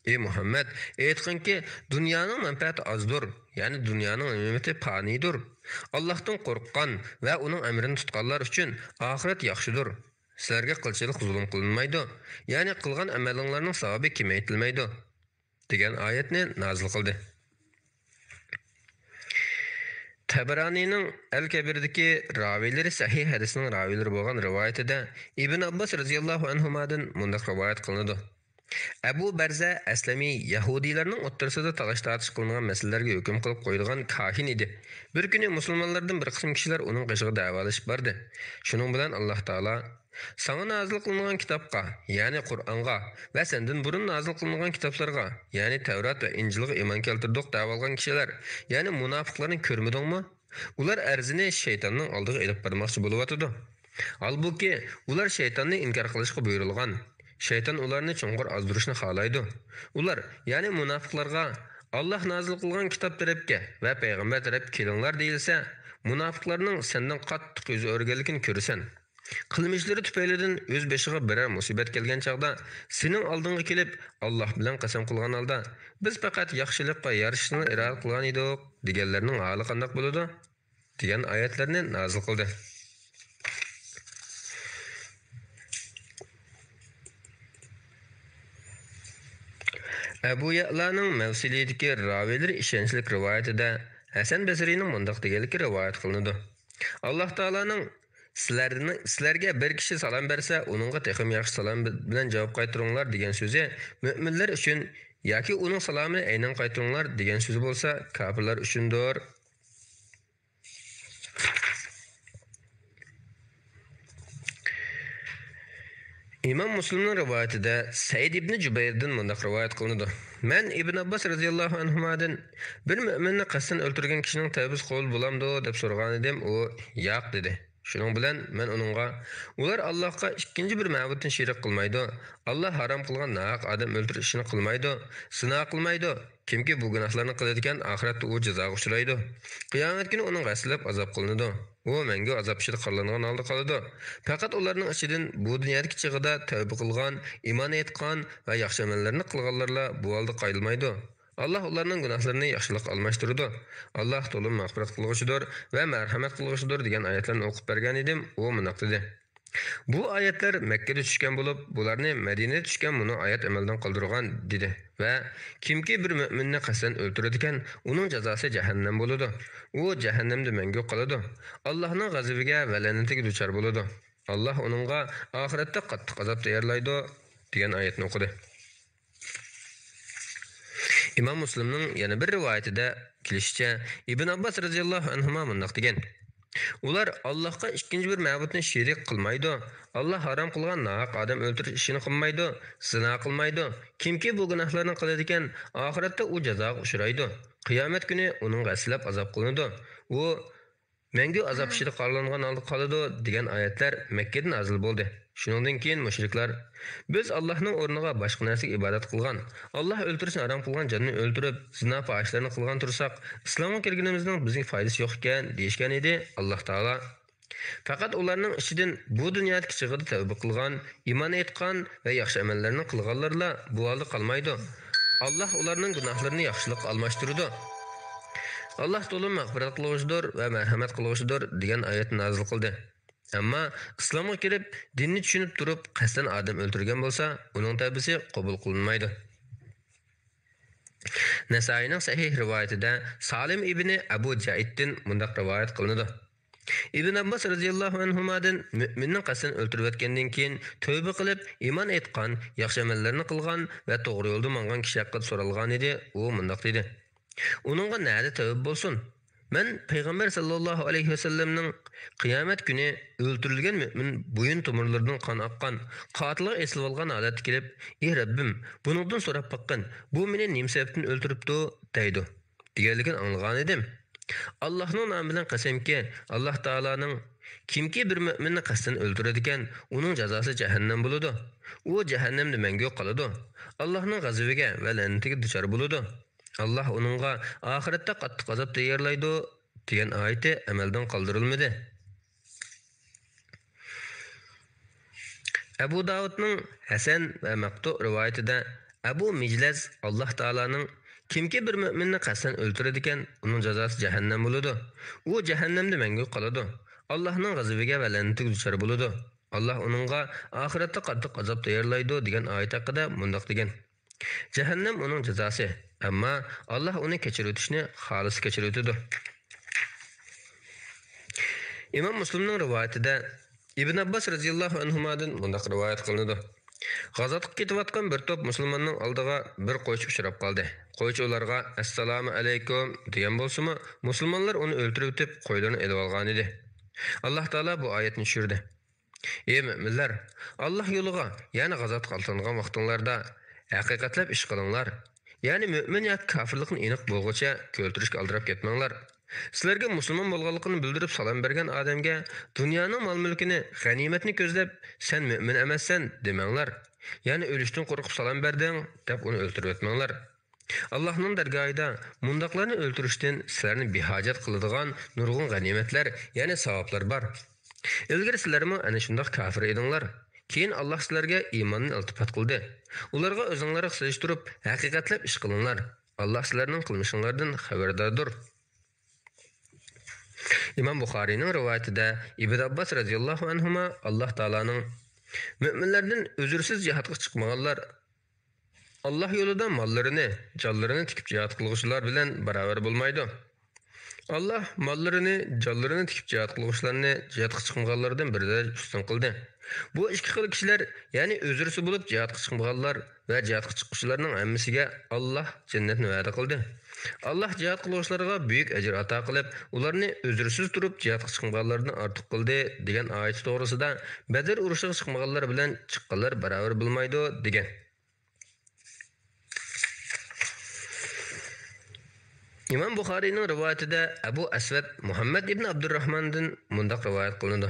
ئى مۇھەممەد، ئېيتقىنكى، دۇنيانىڭ مەنپەئەتى ئازدۇر، يەنى دۇنيانىڭ نېمىتى پانىيدۇر. ئاللاھتىن قورققان ۋە ئۇنىڭ ئەمرىنى تۇتقانلار ئۈچۈن ئاخىرەت ياخشىدۇر. سىلەرگە قىلچىلىك زۇلۇم قىلىنمايدۇ، يەنى قىلغان ئەمەلىڭلارنىڭ ساۋابى كېمەيتىلمەيدۇ، دېگەن ئايەتنى نازىل قىلدى. تەبەرانىنىڭ ئەل كەبىردىكى راۋىيلىرى سەھىھ ھەدىسنىڭ راۋىيلىرى بولغان رىۋايىتىدە ئىبن ئابباس رەزىياللاھۇ ئەنھۇمادىن مۇنداق رىۋايەت قىلىنىدۇ. ئەبۇ بەرزە ئەسلەمى يەھۇدىيلارنىڭ ئوتتۇرىسىدا تالاش-تارتىش قىلىنغان مەسىلىلەرگە ھۆكۈم قىلىپ قويىدىغان كاھىن ئىدى. بىر كۈنى مۇسۇلمانلاردىن بىر قىسىم كىشىلەر ئۇنىڭ قېشىغا دەۋالىشىپ باردى. شۇنىڭ بىلەن ئاللاھ تائالا، ساڭا نازىل قىلىنغان كىتابقا، يەنى قۇرئانغا ۋە سەندىن بۇرۇن نازىل قىلىنغان كىتابلارغا، يەنى تەۋرات ۋە ئىنجىلغا ئىمان كەلتۈردۇق دەۋالغان كىشىلەر، يەنى مۇناپىقلارنى كۆرمىدىڭمۇ؟ ئۇلار ئەرزىنى شەيتاننىڭ ئالدىغا ئېلىپ بارماقچى بولۇۋاتىدۇ. ھالبۇكى، ئۇلار شەيتاننى ئىنكار قىلىشقا بۇيرۇلغان. شەيتان ئۇلارنى چوڭقۇر ئازدۇرۇشنى خالايدۇ. ئۇلار، يەنى مۇناپىقلارغا، ئاللاھ نازىل قىلغان كىتاب تەرەپكە ۋە پەيغەمبەر تەرەپكە كېلىڭلار دېيىلسە، مۇناپىقلارنىڭ سەندىن قاتتىق يۈز ئۆرۈگەنلىكىنى كۆرىسەن. قىلمىشلىرى تۈپەيلىدىن ئۆز بېشىغا بىرەر مۇسىبەت كەلگەن چاغدا، سېنىڭ ئالدىڭغا كېلىپ، ئاللاھ بىلەن قەسەم قىلغان ھالدا، بىز پەقەت ياخشىلىققا، يارىشىشنىلا ئىرادە قىلغان ئىدۇق، دېگەنلەرنىڭ ھالى قانداق بولىدۇ؟ دېگەن ئايەتلەرنى نازىل قىلدى. ئەبۇ يەئلانىڭ مەۋسىلىدىكى راۋىيلىرى ئىشەنچلىك رىۋايىتىدە ھەسەن بەسرىينىڭ مۇنداق دېگەنلىكى رىۋايەت قىلىنىدۇ: ئاللاھ تائالانىڭ، سىلەرنى، سىلەرگە بىر كىشى سالام بەرسە، ئۇنىڭغا تېخىمۇ ياخشى سالام بىلەن جاۋاب قايتۇرۇڭلار دېگەن سۆزى مۆمىنلەر ئۈچۈن، ياكى ئۇنىڭ سالامىنى ئەينەن قايتۇرۇڭلار دېگەن سۆزى بولسا كاپىرلار ئۈچۈندۇر. ئىمام مۇسلىمنىڭ رىۋايىتىدە سەئىد ئىبنى جۇبەيردىن مۇنداق رىۋايەت قىلىنىدۇ: مەن ئىبن ئابباس رەزىياللاھۇ ئەنھۇمادىن، بىر مۆمىننى قەستەن ئۆلتۈرگەن كىشىنىڭ تەۋبىسى قوبۇل بولامدۇ؟ دەپ سورىغانىدىم، ئۇ، ياق، دېدى. شۇنىڭ بىلەن مەن ئۇنىڭغا، ئۇلار ئاللاھقا ئىككىنچى بىر مەبۇدنى شېرىك قىلمايدۇ، ئاللاھ ھارام قىلغان ناھەق ئادەم ئۆلتۈرۈش ئىشىنى قىلمايدۇ، زىنا قىلمايدۇ. كىمكى بۇ گۇناھلارنى قىلىدىكەن، ئاخىرەتتە ئۇ جازاغا ئۇچرايدۇ. قىيامەت كۈنى ئۇنىڭ غەسلەپ ئازاب قىلىنىدۇ. ئۇ مەڭگۈ ئازاب ئىچىدە قارلانغان ھالدا قالىدۇ. پەقەت ئۇلارنىڭ ئىچىدىن بۇ دۇنيادىكى چېغىدا تەۋبە قىلغان، ئىمان ئېيتقان ۋە ياخشى ئەمەللەرنى قىلغانلارلا بۇ ھالدا قايىلمايدۇ. ئاللاھ ئۇلارنىڭ گۇناھلىرىنى ياخشىلىققا ئالماشتۇرىدۇ. ئاللاھ تولىمۇ مەغپىرەت قىلغۇچىدۇر ۋە مەرھەمەت قىلغۇچىدۇر دېگەن ئايەتلەرنى ئوقۇپ بەرگەنىدىم، ئۇ مۇنداق دېدى: بۇ ئايەتلەر مەككىدە چۈشكەن بولۇپ، بۇلارنى مەدىنىدە چۈشكەن مۇنۇ ئايەت ئەمەلدىن قالدۇرغان، دېدى ۋە كىمكى بىر مۆمىننى قەستەن ئۆلتۈرىدىكەن، ئۇنىڭ جازاسى جەھەننەم بولىدۇ. ئۇ جەھەننەمدە مەڭگۈ قالىدۇ. ئاللاھنىڭ غەزىپىگە ۋە لەنىتىگە دۇچار بولىدۇ. ئاللاھ ئۇنىڭغا ئاخىرەتتە قاتتىق ئازاب تەييارلايدۇ، دېگەن ئايەتنى ئوقۇدى. ئىمام مۇسلىمنىڭ يەنە بىر رىۋايىتىدە كېلىشىچە، ئىبن ئابباس رەزىياللاھۇ ئەنھۇما مۇنداق دېگەن: ئۇلار ئاللاھقا ئىككىنچى بىر مەبۇدنى شېرىك قىلمايدۇ. ئاللاھ ھارام قىلغان ناھەق ئادەم ئۆلتۈرۈش ئىشىنى قىلمايدۇ، زىنا قىلمايدۇ. كىمكى بۇ گۇناھلارنى قىلىدىكەن، ئاخىرەتتە ئۇ جازاغا ئۇچرايدۇ. قىيامەت كۈنى ئۇنىڭغا ھەسسىلەپ ئازاب قىلىنىدۇ. ئۇ مەڭگۈ ئازاب ئىچىدە قارلانغان ھالدا قالىدۇ، دېگەن ئايەتلەر مەككىدە نازىل بولدى. شۇنىڭدىن كېيىن مۇشرىكلار، بىز ئاللاھنىڭ ئورنىغا باشقا نەرسىگە ئىبادەت قىلغان، ئاللاھ ئۆلتۈرۈشنى ھارام قىلغان جاننى ئۆلتۈرۈپ، زىنا، پاھىشىلەرنى قىلغان تۇرساق، ئىسلامغا كىرگىنىمىزنىڭ بىزگە پايدىسى يوق ئىكەن، دېيىشكەن ئىدى. ئاللاھ تائالا، پەقەت ئۇلارنىڭ ئىچىدىن بۇ دۇنيادىكى چېغىدا تەۋبە قىلغان، ئىمان ئېيتقان ۋە ياخشى ئەمەللەرنى قىلغانلارلا بۇ ھالدا قالمايدۇ. ئاللاھ ئۇلارنىڭ گۇناھلىرىنى ياخشىلىققا ئالماشتۇرىدۇ. ئاللاھ تولا مەغپىرەت قىلغۇچىدۇر ۋە مەرھەمەت قىلغۇچىدۇر، دېگەن ئايەتنى نازىل قىلدى. ئەمما ئىسلامغا كىرىپ، دىننى چۈشىنىپ تۇرۇپ، قەستەن ئادەم ئۆلتۈرگەن بولسا، ئۇنىڭ تەۋبىسى قوبۇل قىلىنمايدۇ. نەسائىينىڭ سەھىھ رىۋايىتىدە سالىم ئىبنى ئەبۇ جەئىدتىن مۇنداق رىۋايەت قىلىنىدۇ: ئىبن ئابباس رەزىياللاھۇ ئەنھۇمادىن مۆمىننى قەستەن ئۆلتۈرۈۋەتكەندىن كېيىن، تەۋبە قىلىپ، ئىمان ئېيتقان، ياخشى ئەمەللەرنى قىلغان ۋە توغرا يولدا ماڭغان كىشى ھەققىدە سورالغانىدى، ئۇ مۇنداق دېدى: ئۇنىڭغا نەدە تەۋبە بولسۇن؟ مەن پەيغەمبەر ساللاللاھۇ ئەلەيھى ۋەسەللەمنىڭ قىيامەت كۈنى ئۆلتۈرۈلگەن مۆمىن بويۇن تومۇرلىرىدىن قان ئاققان، قاتىلغا ئېسىلىۋالغان ھالەتتە كېلىپ، ئى رەببىم، بۇنىڭدىن سوراپ باققىن، بۇ مېنى نېمە سەۋەبتىن ئۆلتۈرۈپتۇ؟ دەيدۇ، دېگەنلىكىنى ئاڭلىغانىدىم. ئاللاھنىڭ نامى بىلەن قەسەمكى، ئاللاھ تائالانىڭ، كىمكى بىر مۆمىننى قەستەن ئۆلتۈرىدىكەن، ئۇنىڭ جازاسى جەھەننەم بولىدۇ. ئۇ جەھەننەمدە مەڭگۈ قالىدۇ. ئاللاھنىڭ غەزىپىگە ۋە لەنىتىگە دۇچار بولىدۇ. ئاللاھ ئۇنىڭغا ئاخىرەتتە قاتتىق ئازاب تەييارلايدۇ، دېگەن ئايىتى ئەمەلدىن قالدۇرۇلمىدى. ئەبۇ داۋۇدنىڭ ھەسەن ۋە مەقتۇ رىۋايىتىدە ئەبۇ مىجلەز، ئاللاھ تائالانىڭ، كىمكى بىر مۆمىننى قەستەن ئۆلتۈرىدىكەن، ئۇنىڭ جازاسى جەھەننەم بولىدۇ. ئۇ جەھەننەمدە مەڭگۈ قالىدۇ. ئاللاھنىڭ غەزىپىگە ۋە لەنىتىگە دۇچار بولىدۇ. ئاللاھ ئۇنىڭغا ئاخىرەتتە قاتتىق ئازاب تەييارلايدۇ، دېگەن ئايەت ھەققىدە مۇنداق دېگەن: جەھەننەم ئۇنىڭ جازاسى، ئەمما ئاللاھ ئۇنى كەچۈرۈۋېتىشنى خالىسا كەچۈرۈۋېتىدۇ. ئىمام مۇسلىمنىڭ رىۋايىتىدە ئىبن ئابباس رەزىياللاھۇ ئەنھۇمادىن مۇنداق رىۋايەت قىلىنىدۇ: غازاتقا كېتىۋاتقان بىر توپ مۇسۇلماننىڭ ئالدىغا بىر قويچى ئۇچراپ قالدى. قويچى ئۇلارغا «ئەسسالامۇ ئەلەيكۇم» دېگەن بولسىمۇ، مۇسۇلمانلار ئۇنى ئۆلتۈرۈۋېتىپ، قويلىرىنى ئېلىۋالغانىدى. ئاللاھ تائالا بۇ ئايەتنى چۈشۈردى: ئى مۆمىنلەر! ئاللاھ يولىغا، يەنى غازاتقا ئاتلانغان ۋاقتىڭلاردا ھەقىقەتلەپ ئىش قىلىڭلار. يەنى مۆمىن ياكى كاپىرلىقنى ئېنىق بولغۇچە كۆرۈشتۈرۈشكە ئالدىراپ كەتمەڭلار. سىلەرگە مۇسۇلمان بولغانلىقىنى بىلدۈرۈپ سالام بەرگەن ئادەمگە دۇنيانىڭ مال-مۈلكىنى، غەنىيمەتنى كۆزلەپ، «سەن مۆمىن ئەمەسسەن» دېمەڭلار. يەنى «ئۆلۈشتىن قورقۇپ سالام بەردىڭ» دەپ ئۇنى ئۆلتۈرۈۋەتمەڭلار. ئاللاھنىڭ دەرگاھىدا مۇنداقلارنى ئۆلتۈرۈشتىن سىلەرنى بىھاجەت قىلىدىغان نۇرغۇن غەنىيمەتلەر، يەنى ساۋابلار بار. ئىلگىرى سىلەرمۇ ئەنە شۇنداق كاپىر ئىدىڭلار. كېيىن ئاللاھ سىلەرگە ئىماننى ئىلتىپات قىلدى. ئۇلارغا ئۆزۈڭلارغا سېلىشتۇرۇپ، ھەقىقەتلەپ ئىش قىلىڭلار. ئاللاھ سىلەرنىڭ قىلمىشىڭلاردىن خەۋەرداردۇر. ئىمام بۇخارىينىڭ رىۋايىتىدە ئىبن ئابباس رەزىياللاھۇ ئەنھۇما ئاللاھ تائالانىڭ، مۆمىنلەردىن ئۆزرىسىز جىھادقا چىقمىغانلار ئاللاھ يولىدا ماللىرىنى، جانلىرىنى تىكىپ جىھاد قىلغۇچىلار بىلەن باراۋەر بولمايدۇ. ئاللاھ ماللىرىنى، جانلىرىنى تىكىپ جىھاد قىلغۇچىلارنى جىھادقا چىقمىغانلاردىن بىر دەرىجە ئۈستۈن قىلدى. بۇ ئىككى خىل كىشىلەر، يەنى ئۆزرىسى بولۇپ جىھادقا چىقمىغانلار ۋە جىھادقا چىققۇچىلارنىڭ ھەممىسىگە ئاللاھ جەننەتنى ۋەدە قىلدى. ئاللاھ جىھاد قىلغۇچىلارغا بۈيۈك ئەجىر ئاتا قىلىپ، ئۇلارنى ئۆزرىسىز تۇرۇپ جىھادقا چىقمىغانلاردىن ئارتۇق قىلدى، دېگەن ئايىتى توغرىسىدا، بەدر ئۇرۇشىغا چىقمىغانلار بىلەن چىققانلار باراۋەر بولمايدۇ، دېگەن. ئىمام بۇخارىينىڭ رىۋايىتىدە ئەبۇ ئەسۋەد مۇھەممەد ئىبن ئابدۇرراھماندىن مۇنداق رىۋايەت قىلىنىدۇ: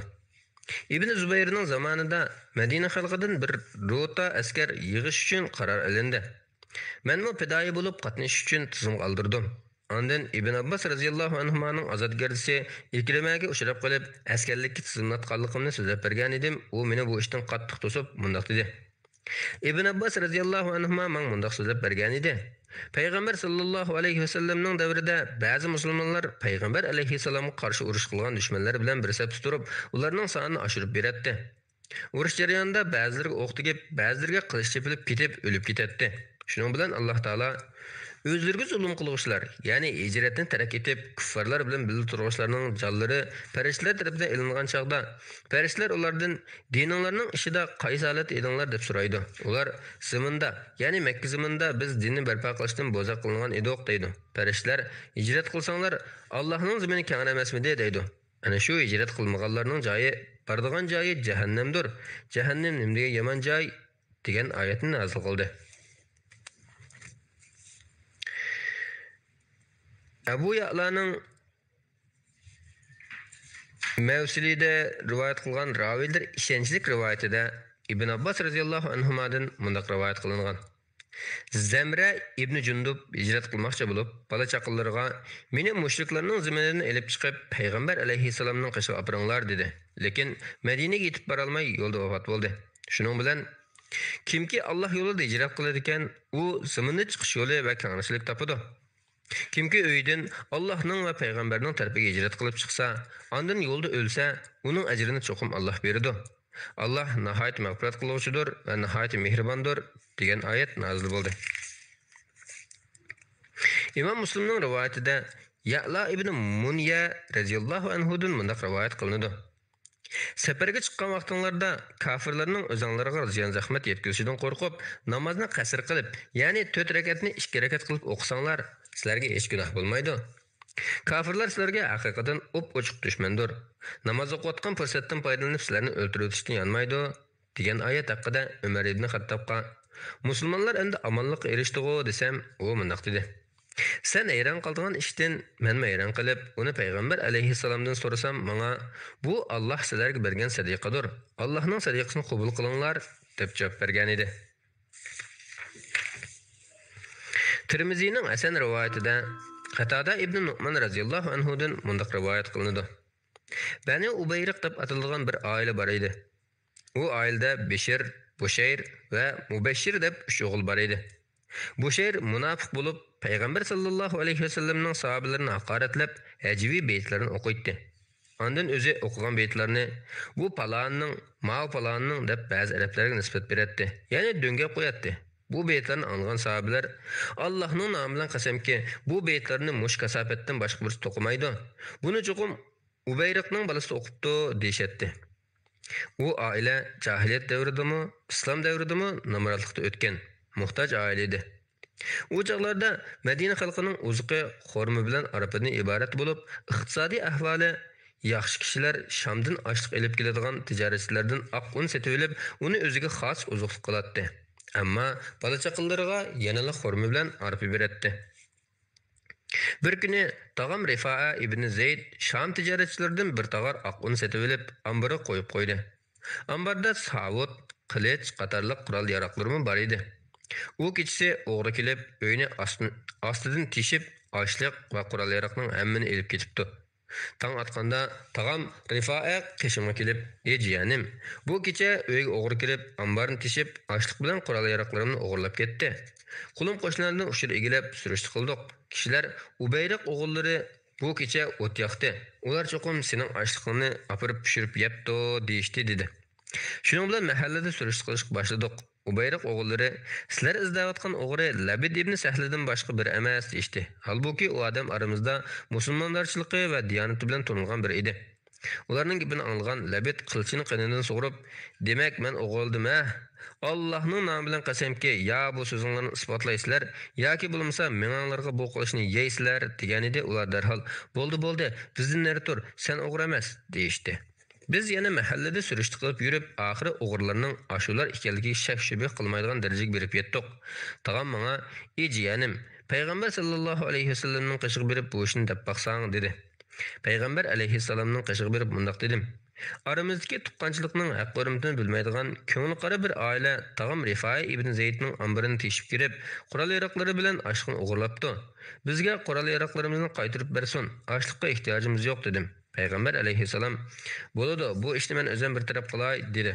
ئىبن زۇبەيرنىڭ زامانىدا مەدىنە خەلقىدىن بىر روتا ئەسكەر يىغىش ئۈچۈن قارار ئېلىندى. مەنمۇ پىدائىي بولۇپ قاتنىشىش ئۈچۈن تىزىمغا ئالدۇردۇم. ئاندىن ئىبن ئابباس رەزىياللاھۇ ئەنھۇمانىڭ ئازادگەرچىسى ئىكرىمەگە ئۇچراپ قېلىپ، ئەسكەرلىككە تىزىملاتقانلىقىمنى سۆزلەپ بەرگەنىدىم، ئۇ مېنى بۇ ئىشتىن قاتتىق توسۇپ، مۇنداق دېدى: ئىبن ئابباس رەزىياللاھۇ ئەنھۇما ماڭا مۇنداق سۆزلەپ بەرگەنىدى، پەيغەمبەر ساللاللاھۇ ئەلەيھى ۋەسەللەمنىڭ دەۋرىدە بەزى مۇسۇلمانلار پەيغەمبەر ئەلەيھىسسالامغا قارشى ئۇرۇش قىلغان دۈشمەنلەر بىلەن بىر سەپتە تۇرۇپ، ئۇلارنىڭ سانىنى ئاشۇرۇپ بېرەتتى. ئۇرۇش جەريانىدا بەزىلىرىگە ئوق تېگىپ، بەزىلىرىگە قىلىچ چېپىلىپ كېتىپ، ئۆلۈپ كېتەتتى. شۇنىڭ بىلەن ئاللاھ تائالا، ئۆزلىرىگە زۇلۇم قىلغۇچىلار، يەنى ھىجرەتنى تەرك ئېتىپ، كۇففارلار بىلەن بىللە تۇرغۇچىلارنىڭ جانلىرى پەرىشتىلەر تەرىپىدىن ئېلىنغان چاغدا، پەرىشتىلەر ئۇلاردىن، «دىنىڭلارنىڭ ئىچىدە قايسى ھالەتتە ئىدىڭلار؟» دەپ سورايدۇ. ئۇلار، «زېمىندا، يەنى مەككە زېمىنىدا بىز دىننى بەرپا قىلىشتىن بوزەك قىلىنغان ئىدۇق» دەيدۇ. پەرىشتىلەر، «ھىجرەت قىلساڭلار، ئاللاھنىڭ زېمىنى كەڭرى ئەمەسمىدى؟» دەيدۇ. ئەنە شۇ ھىجرەت قىلمىغانلارنىڭ جايى، بارىدىغان جايى جەھەننەمدۇر. جەھەننەم نېمىدېگەن يامان جاي، دېگەن ئايەتنى نازىل قىلدى. ئەبۇ يەئلانىڭ مەۋسىلىدە رىۋايەت قىلغان راۋىيلەر ئىشەنچلىك رىۋايىتىدە ئىبن ئابباس رەزىياللاھۇ ئەنھۇمادىن مۇنداق رىۋايەت قىلىنغان: زەمرە ئىبنى جۇندۇب ھىجرەت قىلماقچى بولۇپ، بالا-چاقىلىرىغا، مېنى مۇشرىكلارنىڭ زېمىنىدىن ئېلىپ چىقىپ، پەيغەمبەر ئەلەيھىسسالامنىڭ قېشىغا ئاپىرىڭلار، دېدى. لېكىن مەدىنىگە يېتىپ بارالماي يولدا ۋاپات بولدى. شۇنىڭ بىلەن، كىمكى ئاللاھ يولىدا ھىجرەت قىلىدىكەن، ئۇ زېمىندا چىقىش يولى ۋە كەڭرىشلىك تاپىدۇ. كىمكى ئۆيىدىن ئاللاھنىڭ ۋە پەيغەمبەرنىڭ تەرىپىگە ھىجرەت قىلىپ چىقسا، ئاندىن يولدا ئۆلسە، ئۇنىڭ ئەجرىنى چوقۇم ئاللاھ بېرىدۇ. ئاللاھ ناھايىتى مەغپىرەت قىلغۇچىدۇر ۋە ناھايىتى مېھرىباندۇر، دېگەن ئايەت نازىل بولدى. ئىمام مۇسلىمنىڭ رىۋايىتىدە يەئلا ئىبنى مۇنيە رەزىياللاھۇ ئەنھۇدىن مۇنداق رىۋايەت قىلىنىدۇ: سەپەرگە چىققان ۋاقتىڭلاردا كاپىرلارنىڭ ئۆزۈڭلارغا زىيان-زەخمەت يەتكۈزۈشىدىن قورقۇپ، نامازنى قەسىر قىلىپ، يەنى تۆت رەكەتنى ئىككى رەكەت قىلىپ ئوقۇساڭلار، سىلەرگە ھېچ گۇناھ بولمايدۇ. كاپىرلار سىلەرگە ھەقىقەتەن ئوپئوچۇق دۈشمەندۇر. ناماز ئوقۇۋاتقان پۇرسەتتىن پايدىلىنىپ سىلەرنى ئۆلتۈرۈۋېتىشتىن يانمايدۇ، دېگەن ئايەت ھەققىدە ئۆمەر ئىبنى خەتتابقا، مۇسۇلمانلار ئەمدى ئامانلىققا ئېرىشتىغۇ، دېسەم، ئۇ مۇنداق دېدى: سەن ھەيران قالىدىغان ئىشتىن مەنمۇ ھەيران قېلىپ، ئۇنى پەيغەمبەر ئەلەيھىسسالامدىن سورىسام، ماڭا، بۇ ئاللاھ سىلەرگە بەرگەن سەدىقىدۇر، ئاللاھنىڭ سەدىقىسىنى قوبۇل قىلىڭلار، دەپ جاۋاب بەرگەنىدى. تىرمىزىنىڭ ھەسەن رىۋايىتىدە قەتادە ئىبنى نۇئمان رەزىياللاھۇ ئەنھۇدىن مۇنداق رىۋايەت قىلىنىدۇ: بەنى ئۇبەيرىق دەپ ئاتىلىدىغان بىر ئائىلە بار ئىدى. ئۇ ئائىلىدە بىشىر، بۇشەير ۋە مۇبەششىر دەپ ئۈچ ئوغۇل بار ئىدى. بۇشەير مۇناپىق بولۇپ، پەيغەمبەر ساللاللاھۇ ئەلەيھى ۋەسەللەمنىڭ ساھابىلىرىنى ھاقارەتلەپ، ھەجۋىي بېيىتلەرنى ئوقۇيتتى. ئاندىن ئۆزى ئوقۇغان بېيىتلارنى، بۇ پالانىنىڭ، ماۋۇ پالانىنىڭ دەپ بەزى ئەرەبلەرگە نىسبەت بېرەتتى، يەنى دۆڭگەپ قوياتتى. بۇ بېيىتلارنى ئاڭلىغان ساھابىلەر، ئاللاھنىڭ نامى بىلەن قەسەمكى، بۇ بېيىتلارنى مۇشۇ كاساپەتتىن باشقا بىرسى توقۇمايدۇ. بۇنى چوقۇم ئۇبەيرىقنىڭ بالىسى ئوقۇپتۇ، دېيىشەتتى. ئۇ ئائىلە جاھىلىيەت دەۋرىدىمۇ، ئىسلام دەۋرىدىمۇ نامراتلىقتا ئۆتكەن، موھتاج ئائىلە ئىدى. ئۇ چاغلاردا مەدىنە خەلقىنىڭ ئوزۇقى خورما بىلەن ئارپىدىن ئىبارەت بولۇپ، ئىقتىسادىي ئەھۋالى ياخشى كىشىلەر شامدىن ئاشلىق ئېلىپ كېلىدىغان تىجارەتچىلەردىن ئاق ئۇن سېتىۋېلىپ، ئۇنى ئۆزىگە خاس ئوزۇقلۇق قىلاتتى. ئەمما بالا-چاقىلىرىغا يەنىلا خورما بىلەن ئارپا بېرەتتى. بىر كۈنى تاغام رىفائە ئىبنى زەيد شام تىجارەتچىلىرىدىن بىر تاغار ئاق ئۇن سېتىۋېلىپ، ئامبىرىغا قويۇپ قويدى. ئامباردا ساۋۇت، قىلىچ قاتارلىق قورال-ياراغلىرىمۇ بار ئىدى. ئۇ كېچىسى ئوغرى كېلىپ، ئۆينى ئاستىن-، ئاستىدىن تېشىپ، ئاشلىق ۋە قورال-ياراغنىڭ ھەممىنى ئېلىپ كېتىپتۇ. تاڭ ئاتقاندا تاغام رىفائە قېشىمغا كېلىپ، ئى جىيەنىم، بۇ كېچە ئۆيگە ئوغرى كىرىپ، ئامبارنى تېشىپ، ئاشلىق بىلەن قورال-ياراغلىرىمنى ئوغرىلاپ كەتتى. قولۇم-قوشنامدىن ئۇچۇر ئىگىلەپ، سۈرۈشتە قىلدۇق. كىشىلەر، ئۇبەيرىق ئوغۇللىرى بۇ كېچە ئوت ياقتى. ئۇلار چوقۇم سېنىڭ ئاشلىقىڭنى ئاپىرىپ پىشۇرۇپ يەپتۇ، دېيىشتى، دېدى. شۇنىڭ بىلەن مەھەللىدە سۈرۈشتە قىلىشقا باشلىدۇق. ئۇبەيرىق ئوغۇللىرى، سىلەر ئىزدەۋاتقان ئوغرى لەبىد ئىبنى سەھلىدىن باشقا بىرى ئەمەس، دېيىشتى. ھالبۇكى، ئۇ ئادەم ئارىمىزدا مۇسۇلماندارچىلىقى ۋە دىيانىتى بىلەن تونۇلغان بىرى ئىدى. ئۇلارنىڭ گېپىنى ئاڭلىغان لەبىد قىلچىنى قېنىدىن سۇغۇرۇپ، دېمەك، مەن ئوغرىلىدىم ھە؟ ئاللاھنىڭ نامى بىلەن قەسەمكى، يا بۇ سۆزۈڭلارنى ئىسپاتلايسىلەر، ياكى بولمىسا مېڭەڭلارغا بۇ قىلىچنى يەيسىلەر، دېگەنىدى. ئۇلار دەرھال، بولدى، بولدى، بىزدىن نېرى تۇر، سەن ئوغرى ئەمەس، دېيىشتى. بىز يەنە مەھەللىدە سۈرۈشتە قىلىپ يۈرۈپ، ئاخىرى ئوغرىلارنىڭ ئاشۇلار ئىكەنلىكىگە شەك-شۈبھە قىلمايدىغان دەرىجىگە بېرىپ يەتتۇق. تاغام ماڭا، ئى جىيەنىم، پەيغەمبەر ساللاللاھۇ ئەلەيھى ۋەسەللەمنىڭ قېشىغا بېرىپ بۇ ئىشنى دەپ باقساڭ، دېدى. پەيغەمبەر ئەلەيھىسسالامنىڭ قېشىغا بېرىپ مۇنداق دېدىم: ئارىمىزدىكى تۇغقانچىلىقنىڭ ھەق-ھۆرمىتىنى بىلمەيدىغان كۆڭلى قارا بىر ئائىلە تاغام رىفائە ئىبنى زەيدنىڭ ئامبىرىنى تېشىپ كىرىپ، قورال-ياراغلىرى بىلەن ئاشلىقنى ئوغرىلاپتۇ. بىزگە قورال-ياراغلىرىمىزنى قايتۇرۇپ بەرسۇن، ئاشلىققا ئېھتىياجىمىز يوق، دېدىم. پەيغەمبەر ئەلەيھىسسالام، بولىدۇ، بۇ ئىشنى مەن ئۆزۈم بىر تەرەپ قىلاي، دېدى.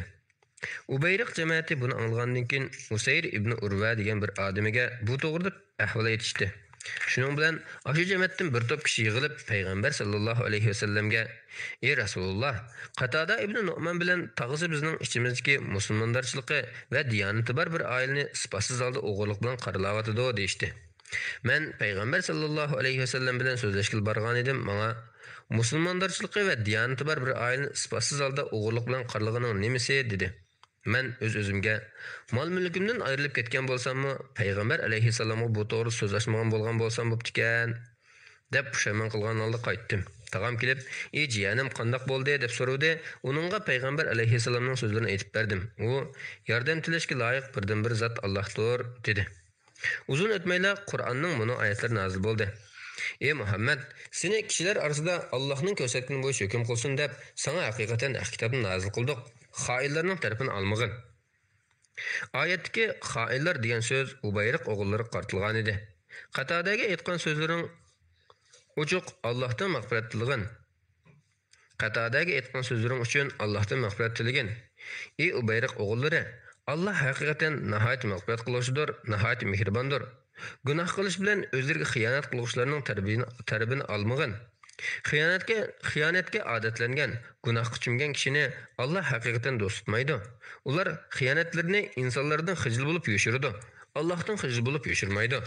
ئۇبەيرىق جەمەتى بۇنى ئاڭلىغاندىن كېيىن، ئۇسەير ئىبنى ئۇرۋە دېگەن بىر ئادىمىگە بۇ توغرىدا ئەھۋال ئېيتىشتى. شۇنىڭ بىلەن ئاشۇ جەمەتتىن بىر توپ كىشى يىغىلىپ، پەيغەمبەر ساللاللاھۇ ئەلەيھى ۋەسەللەمگە، ئى رەسۇلۇللا، قاتادە ئىبنى نۇئمان بىلەن تاغىسى بىزنىڭ ئىچىمىزدىكى مۇسۇلماندارچىلىقى ۋە دىيانىتى بار بىر ئائىلىنى ئىسپاتسىز ھالدا ئوغرىلىق بىلەن قارىلاۋاتىدۇ، دېيىشتى. مەن پەيغەمبەر ساللاللاھۇ ئەلەيھى ۋەسەللەم بىلەن سۆزلەشكىلى بارغانىدىم، ماڭا، مۇسۇلماندارچىلىقى ۋە دىيانىتى بار بىر ئائىلىنى ئىسپاتسىز ھالدا ئوغرىلىق بىلەن قارىلىغىنىڭ نېمىسى؟ دېدى. مەن ئۆز-ئۆزۈمگە، مال-مۈلكۈمدىن ئايرىلىپ كەتكەن بولساممۇ، پەيغەمبەر ئەلەيھىسسالامغا بۇ توغرىدا سۆز ئاچمىغان بولغان بولسام بوپتىكەن. دەپ پۇشايمان قىلغان ھالدا قايتتىم. تاغام كېلىپ، ئى جىيەنىم، قانداق بولدى؟ دەپ سورىدى. ئۇنىڭغا پەيغەمبەر ئەلەيھىسسالامنىڭ سۆزلىرىنى ئېيتىپ بەردىم. ئۇ، ياردەم تىلەشكە لايىق بىردىنبىر زات ئاللاھتۇر، دېدى. ئۇزۇن ئۆتمەيلا قۇرئاننىڭ مۇنۇ ئايەتلىرى نازىل بولدى. ئى مۇھەممەد، سېنى كىشىلەر ئارىسىدا ئاللاھنىڭ كۆرسەتكىنى بويىچە ھۆكۈم قىلسۇن دەپ ساڭا ھەقىقەتەن ھەق كىتابنى نازىل قىلدۇق. خائىنلارنىڭ تەرىپىنى ئالمىغىن. ئايەتتىكى خائىنلار دېگەن سۆز ئۇبەيرىق ئوغۇللىرىغا قارىتىلغانىدى. قاتادەگە ئېيتقان سۆزلىرىڭ ئوچۇق، ئاللاھتىن مەغپىرەت تىلىغىن. قاتادەگە ئېيتقان سۆزلىرىڭ ئۈچۈن ئاللاھتىن مەغپىرەت تىلىگىن. ئى ئۇبەيرىق ئوغۇللىرى، ئاللاھ ھەقىقەتەن ناھايىتى مەغپىرەت قىلغۇچىدۇر، ناھايىتى مېھرىباندۇر. گۇناھ قىلىش بىلەن ئۆزلىرىگە خىيانەت قىلغۇچىلارنىڭ تەرىپىنى، تەرىپىنى ئالمىغىن. خىيانەتكە، خىيانەتكە ئادەتلەنگەن، گۇناھقا چۆمگەن كىشىنى ئاللاھ ھەقىقەتەن دوست تۇتمايدۇ. ئۇلار خىيانەتلىرىنى ئىنسانلاردىن خىجىل بولۇپ يوشۇرىدۇ. ئاللاھتىن خىجىل بولۇپ يوشۇرمايدۇ.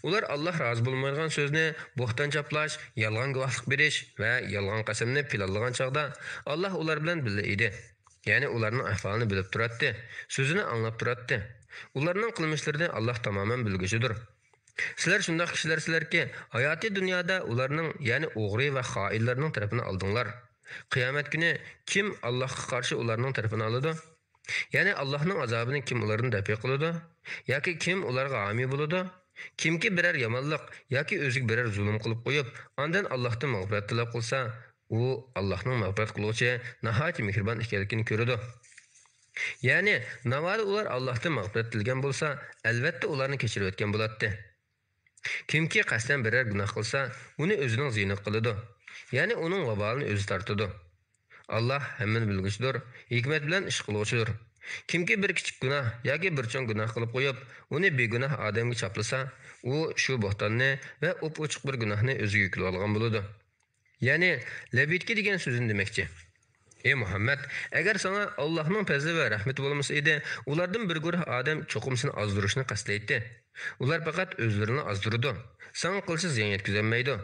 ئۇلار ئاللاھ رازى بولمايدىغان سۆزنى، بوھتان چاپلاش، يالغان گۇۋاھلىق بېرىش ۋە يالغان قەسەمنى پىلانلىغان چاغدا ئاللاھ ئۇلار بىلەن بىللە ئىدى. يەنى ئۇلارنىڭ ئەھۋالىنى بىلىپ تۇراتتى، سۆزىنى ئاڭلاپ تۇراتتى. ئۇلارنىڭ قىلمىشلىرىنى ئاللاھ تامامەن بىلگۈچىدۇر. سىلەر شۇنداق كىشىلەرسىلەركى، ھاياتىي دۇنيادا ئۇلارنىڭ، يەنى ئوغرى ۋە خائىنلارنىڭ تەرىپىنى ئالدىڭلار. قىيامەت كۈنى كىم ئاللاھقا قارشى ئۇلارنىڭ تەرىپىنى ئالىدۇ؟ يەنى ئاللاھنىڭ ئازابىنى كىم ئۇلاردىن دەپئى قىلىدۇ؟ ياكى كىم ئۇلارغا ھامىي بولىدۇ؟ كىمكى بىرەر يامانلىق ياكى ئۆزىگە بىرەر زۇلۇم قىلىپ قويۇپ، ئاندىن ئاللاھتىن مەغپىرەت تەلەپ قىلسا، ئۇ ئاللاھنىڭ مەغپىرەت قىلغۇچى، ناھايىتى مېھرىبان ئىكەنلىكىنى كۆرىدۇ. يەنى، ناۋادا ئۇلار ئاللاھتىن مەغپىرەت تىلىگەن بولسا، ئەلۋەتتە ئۇلارنى كەچۈرۈۋەتكەن بولاتتى. كىمكى قەستەن بىرەر گۇناھ قىلسا، ئۇنى ئۆزىنىڭ زىيىنىغا قىلىدۇ. يەنى ئۇنىڭ ۋابالىنى ئۆزى تارتىدۇ. ئاللاھ ھەممىنى بىلگۈچىدۇر، ھېكمەت بىلەن ئىش قىلغۇچىدۇر. كىمكى بىر كىچىك گۇناھ ياكى بىر چوڭ گۇناھ قىلىپ قويۇپ، ئۇنى بىگۇناھ ئادەمگە چاپلىسا، ئۇ شۇ بوھتاننى ۋە ئوپئوچۇق بىر گۇناھنى ئۆزىگە يۈكلىۋالغان بولىدۇ. يەنى، لەببەيكە دېگەن سۆزنى دېمەكچى. ئى مۇھەممەد، ئەگەر ساڭا ئاللاھنىڭ پەزلى ۋە رەھمىتى بولمىسا ئىدى، ئۇلاردىن بىر گۇرۇھ ئادەم چوقۇم سېنى ئازدۇرۇشنى قەستلەيتتى. ئۇلار پەقەت ئۆزلىرىنىلا ئازدۇرىدۇ. ساڭا قىلچە زىيان يەتكۈزەلمەيدۇ.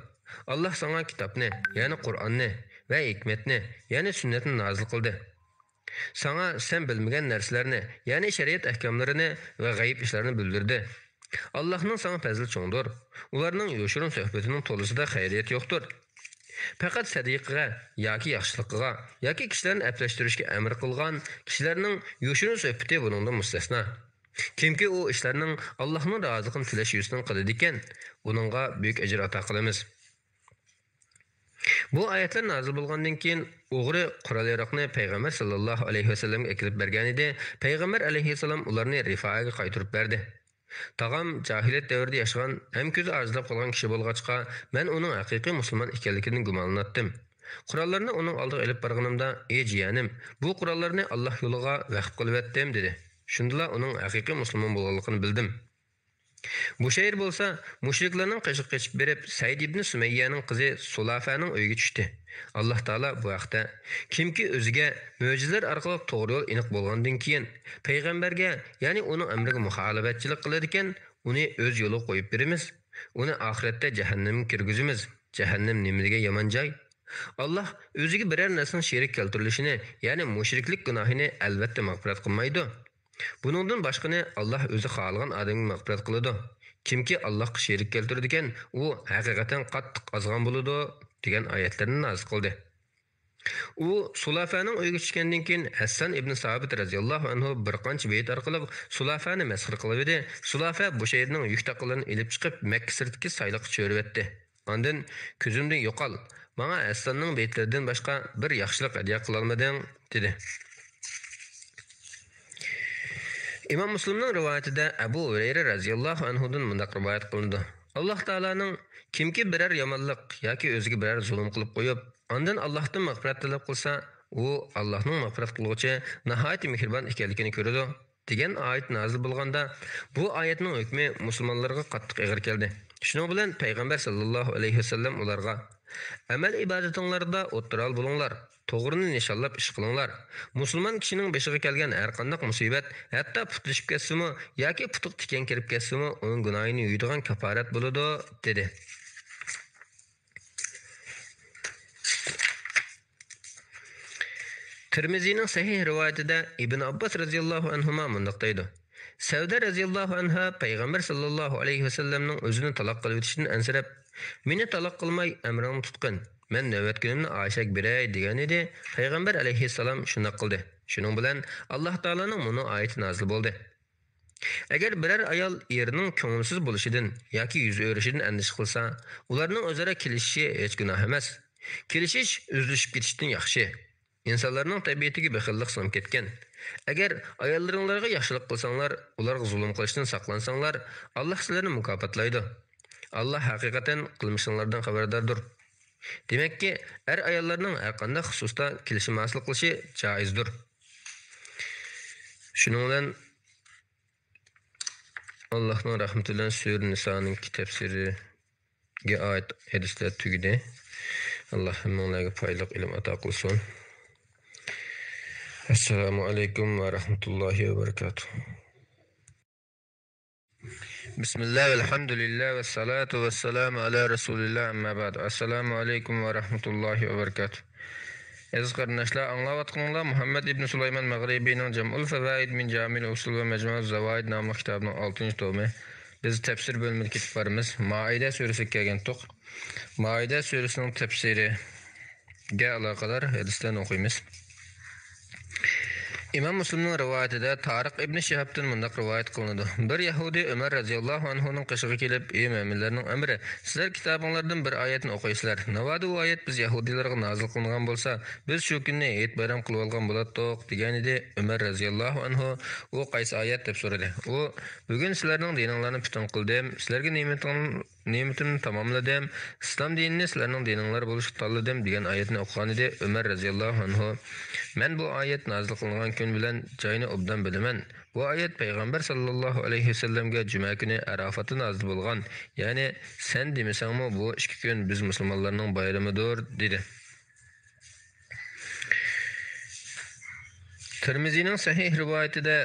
ئاللاھ ساڭا كىتابنى، يەنى قۇرئاننى ۋە ھېكمەتنى، يەنى سۈننەتنى نازىل قىلدى. ساڭا سەن بىلمىگەن نەرسىلەرنى، يەنى شەرىئەت ئەھكاملىرىنى ۋە غەيىب ئىشلارنى بىلدۈردى. ئاللاھنىڭ ساڭا پەزلى چوڭدۇر. ئۇلارنىڭ يوشۇرۇن سۆھبىتىنىڭ تولىسىدا خەيرىيەت يوقتۇر. پەقەت سەدىقىگە ياكى ياخشىلىقىغا ياكى كىشىلەرنى ئەپلەشتۈرۈشكە ئەمر قىلغان كىشىلەرنىڭ يوشۇرۇن سۆھبىتى بۇنىڭدىن مۇستەسنا. كىمكى ئۇ ئىشلارنىڭ ئاللاھنىڭ رازىلىقىنى تىلەش يۈزىسىدىن قىلىدىكەن، ئۇنىڭغا بۈيۈك ئەجىر ئاتا قىلىمىز. بۇ ئايەتلەر نازىل بولغاندىن كېيىن، ئوغرى قورال-ياراغنى پەيغەمبەر ساللاللاھۇ ئەلەيھى ۋەسەللەمگە ئەكېلىپ بەرگەنىدى، پەيغەمبەر ئەلەيھىسسالام ئۇلارنى رىفائەگە قايتۇرۇپ بەردى. تاغام جاھىلىيەت دەۋرىدە ياشىغان ھەم كۆزى ئاجىزلاپ قالغان كىشى بولغاچقا، مەن ئۇنىڭ ھەقىقىي مۇسۇلمان ئىكەنلىكىدىن گۇمانلىناتتىم. قوراللارنى ئۇنىڭ ئالدىغا ئېلىپ بارغىنىمدا، ئى جىيەنىم، بۇ قوراللارنى ئاللاھ يولىغا ۋەقىپ قىلىۋەتتىم، دېدى. شۇندىلا ئۇنىڭ ھەقىقىي مۇسۇلمان بولغانلىقىنى بىلدىم. بۇشەير بولسا مۇشرىكلارنىڭ قېشىغا قېچىپ بېرىپ، سەئىد ئىبنى سۇمەييەنىڭ قىزى سۇلافەنىڭ ئۆيىگە چۈشتى. ئاللاھ تائالا بۇ ھەقتە، كىمكى ئۆزىگە مۆجىزىلەر ئارقىلىق توغرا يول ئېنىق بولغاندىن كېيىن، پەيغەمبەرگە، يەنى ئۇنىڭ ئەمرىگە مۇخالىپەتچىلىك قىلىدىكەن، ئۇنى ئۆز يولىغا قويۇپ بېرىمىز، ئۇنى ئاخىرەتتە جەھەننەمگە كىرگۈزىمىز. جەھەننەم نېمىدېگەن يامان جاي! ئاللاھ ئۆزىگە بىرەر نەرسىنىڭ شېرىك كەلتۈرۈلۈشىنى، يەنى مۇشرىكلىك گۇناھىنى ئەلۋەتتە مەغپىرەت قىلمايدۇ. بۇنىڭدىن باشقىنى ئاللاھ ئۆزى خالىغان ئادەمگە مەغپىرەت قىلىدۇ. كىمكى ئاللاھقا شېرىك كەلتۈرىدىكەن، ئۇ ھەقىقەتەن قاتتىق ئازغان بولىدۇ، دېگەن ئايەتلەرنى نازىل قىلدى. ئۇ سۇلافەنىڭ ئۆيىگە چۈشكەندىن كېيىن، ھەسسان ئىبنى سابىت رەزىياللاھۇ ئەنھۇ بىر قانچە بېيىت ئارقىلىق سۇلافەنى مەسخىرە قىلىۋىدى. سۇلافە بۇشەيرنىڭ يۈك تاقىلىرىنى ئېلىپ چىقىپ، مەككە سىرتىدىكى سايلىققا چۆرۈۋەتتى. ئاندىن، «كۆزۈمدىن يوقال، ماڭا ھەسساننىڭ بېيىتلىرىدىن باشقا بىر ياخشىلىق ھەدىيە قىلالمىدىڭ» دېدى. ئىمام مۇسلىمنىڭ رىۋايىتىدە ئەبۇ ھۇرەيرە رەزىياللاھۇ ئەنھۇدىن مۇنداق رىۋايەت قىلىنىدۇ: ئاللاھ تائالانىڭ، كىمكى بىرەر يامانلىق ياكى ئۆزىگە بىرەر زۇلۇم قىلىپ قويۇپ، ئاندىن ئاللاھتىن مەغپىرەت تەلەپ قىلسا، ئۇ ئاللاھنىڭ مەغپىرەت قىلغۇچى، ناھايىتى مېھرىبان ئىكەنلىكىنى كۆرىدۇ، دېگەن ئايەت نازىل بولغاندا، بۇ ئايەتنىڭ ھۆكمى مۇسۇلمانلارغا قاتتىق ئېغىر كەلدى. شۇنىڭ بىلەن پەيغەمبەر ساللاللاھۇ ئەلەيھى ۋەسەللەم ئۇلارغا، ئەمەل-ئىبادىتىڭلاردا ئوتتۇرالى بولۇڭلار، توغرىنى نىشانلاپ ئىش قىلىڭلار. مۇسۇلمان كىشىنىڭ بېشىغا كەلگەن ھەرقانداق مۇسىبەت، ھەتتا پۇتى چۈشۈپ كەتسىمۇ ياكى پۇتىغا تىكەن كىرىپ كەتسىمۇ، ئۇنىڭ گۇناھىنى يۇيىدىغان كاپپارەت بولىدۇ، دېدى. تىرمىزىنىڭ سەھىھ رىۋايىتىدە ئىبن ئابباس رەزىياللاھۇ ئەنھۇما مۇنداق دەيدۇ: سەۋدە رەزىياللاھۇ ئەنھا پەيغەمبەر ساللاللاھۇ ئەلەيھى ۋەسەللەمنىڭ ئۆزىنى تالاق قىلىۋېتىشىدىن ئەنسىرەپ، «مېنى تالاق قىلماي، ئەمرىڭنى تۇتقىن، مەن نۆۋەت كۈنۈمنى ئائىشەگە بېرەي» دېگەنىدى. پەيغەمبەر ئەلەيھىسسالام شۇنداق قىلدى. شۇنىڭ بىلەن ئاللاھ تائالانىڭ مۇنۇ ئايىتى نازىل بولدى. ئەگەر بىرەر ئايال ئېرىنىڭ كۆڭۈلسىز بولۇشىدىن ياكى يۈز ئۆرۈشىدىن ئەندىشە قىلسا، ئۇلارنىڭ ئۆزئارا كېلىشىشى ھېچ گۇناھ ئەمەس. كېلىشىش ئۈزۈلۈشۈپ كېتىشتىن ياخشى. ئىنسانلارنىڭ تەبىئىتىگە بېخىللىق سىڭىپ كەتكەن. ئەگەر ئاياللىرىڭلارغا ياخشىلىق قىلساڭلار، ئۇلارغا زۇلۇم قىلىشتىن ساقلانساڭلار، ئاللاھ سىلەرنى مۇكاپاتلايدۇ. ئاللاھ ھەقىقەتەن قىلمىشىڭلاردىن خەۋەرداردۇر. دېمەككى، ئەر-ئاياللارنىڭ ھەرقانداق خۇسۇستا كېلىشىم ھاسىل قىلىشى جائىزدۇر. شۇنىڭ بىلەن ئاللاھنىڭ رەھمىتى بىلەن سۈرە نىسانىڭكى تەپسىرىگە ئائىت ھەدىسلەر تۈگىدى. ئاللاھ ھەممىڭلارغا پايدىلىق ئىلىم ئاتا قىلسۇن. ئەسسالامۇ ئەلەيكۇم ۋە رەھمەتۇللاھى ۋە بەرىكاتۇھ. بىسمىللا، ۋەلھەمدۇلىللا، ۋەسسالاتۇ ۋەسسالامۇ ئەلا رەسۇلىللا، ئەمما بەئد. ئەسسالامۇ ئەلەيكۇم ۋە رەھمەتۇللاھى ۋە بەرىكاتۇھ. ئەزىز قېرىنداشلار، ئاڭلاۋاتقىنىڭلار مۇھەممەد ئىبن سۇلايمان مەغرىبىنىڭ جەمئۇل فەۋائىد مىن جامىئىل ئۇسۇل ۋە مەجمۇئۇز زاۋائىد ناملىق كىتابىنىڭ ئالتىنچى تومى. بىز تەپسىر بۆلۈمىگە كېتىپ بارىمىز. مائىدە سۈرىسىگە كەلگەنتۇق. مائىدە سۈرىسىنىڭ تەپسىرىگە ئالاقىدار ھەدىسلەرنى ئوقۇيمىز. ئىمام مۇسلىمنىڭ رىۋايىتىدە تارىق ئىبنى شىھابتىن مۇنداق رىۋايەت قىلىنىدۇ: بىر يەھۇدىي ئۆمەر رەزىياللاھۇ ئەنھۇنىڭ قېشىغا كېلىپ، «ئى مۆمىنلەرنىڭ ئەمىرى، سىلەر كىتابىڭلاردىن بىر ئايەتنى ئوقۇيسىلەر. ناۋادا ئۇ ئايەت بىز يەھۇدىيلارغا نازىل قىلىنغان بولسا، بىز شۇ كۈننى ھېيت بايرام قىلىۋالغان بولاتتۇق» دېگەنىدى. ئۆمەر رەزىياللاھۇ ئەنھۇ: «ئۇ قايسى ئايەت؟» دەپ سورىدى. ئۇ: «بۈگۈن سىلەرنىڭ دىنىڭلارنى پۈتۈن قىلدىم، سىلەرگە نېمىتىڭ-، نېمىتىمنى تاماملىدىم، ئىسلام دىنىنى سىلەرنىڭ دىنىڭلار بولۇشقا تاللىدىم» دېگەن ئايەتنى ئوقۇغانىدى. ئۆمەر رەزىياللاھۇ ئەنھۇ: «مەن بۇ ئايەت نازىل قىلىنغان كۈن بىلەن جاينى ئوبدان بىلىمەن. بۇ ئايەت پەيغەمبەر ساللاللاھۇ ئەلەيھى ۋەسەللەمگە جۈمە كۈنى ئەرافاتتا نازىل بولغان، يەنى سەن دېمىسەڭمۇ بۇ ئىككى كۈن بىز مۇسۇلمانلارنىڭ بايرىمىدۇر» دېدى. تىرمىزىنىڭ سەھىھ رىۋايىتىدە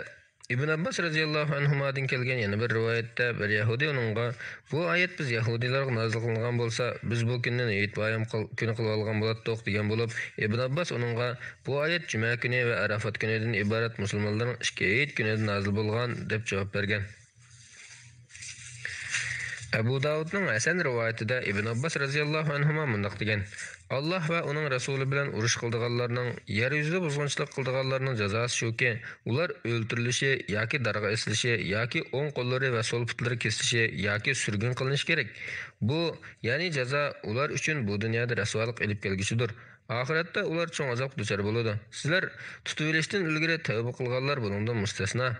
ئىبن ئابباس رەزىياللاھۇ ئەنھۇمادىن كەلگەن يەنە بىر رىۋايەتتە بىر يەھۇدىي ئۇنىڭغا: «بۇ ئايەت بىز يەھۇدىيلارغا نازىل قىلىنغان بولسا، بىز بۇ كۈننى ھېيت بايرام قىل-، كۈنى قىلىۋالغان بولاتتۇق» دېگەن بولۇپ، ئىبن ئابباس ئۇنىڭغا: «بۇ ئايەت جۈمە كۈنى ۋە ئەرافات كۈنىدىن ئىبارەت مۇسۇلمانلارنىڭ ئىككى ھېيت كۈنىدە نازىل بولغان» دەپ جاۋاب بەرگەن. ئەبۇ داۋۇدنىڭ ھەسەن رىۋايىتىدە ئىبن ئابباس رەزىياللاھۇ ئەنھۇما مۇنداق دېگەن: «ئاللاھ ۋە ئۇنىڭ رەسۇلى بىلەن ئۇرۇش قىلىدىغانلارنىڭ، يەر يۈزىدە بۇزغۇنچىلىق قىلىدىغانلارنىڭ جازاسى شۇكى، ئۇلار ئۆلتۈرۈلۈشى ياكى دارغا ئېسىلىشى ياكى ئوڭ قوللىرى ۋە سول پۇتلىرى كېسىلىشى ياكى سۈرگۈن قىلىنىشى كېرەك. بۇ، يەنى جازا، ئۇلار ئۈچۈن بۇ دۇنيادا رەسۋالىق ئېلىپ كەلگۈچىدۇر. ئاخىرەتتە ئۇلار چوڭ ئازابقا دۇچار بولىدۇ. سىلەر تۇتۇۋېلىشتىن ئىلگىرى تەۋبە قىلغانلار بۇنىڭدىن مۇستەسنا.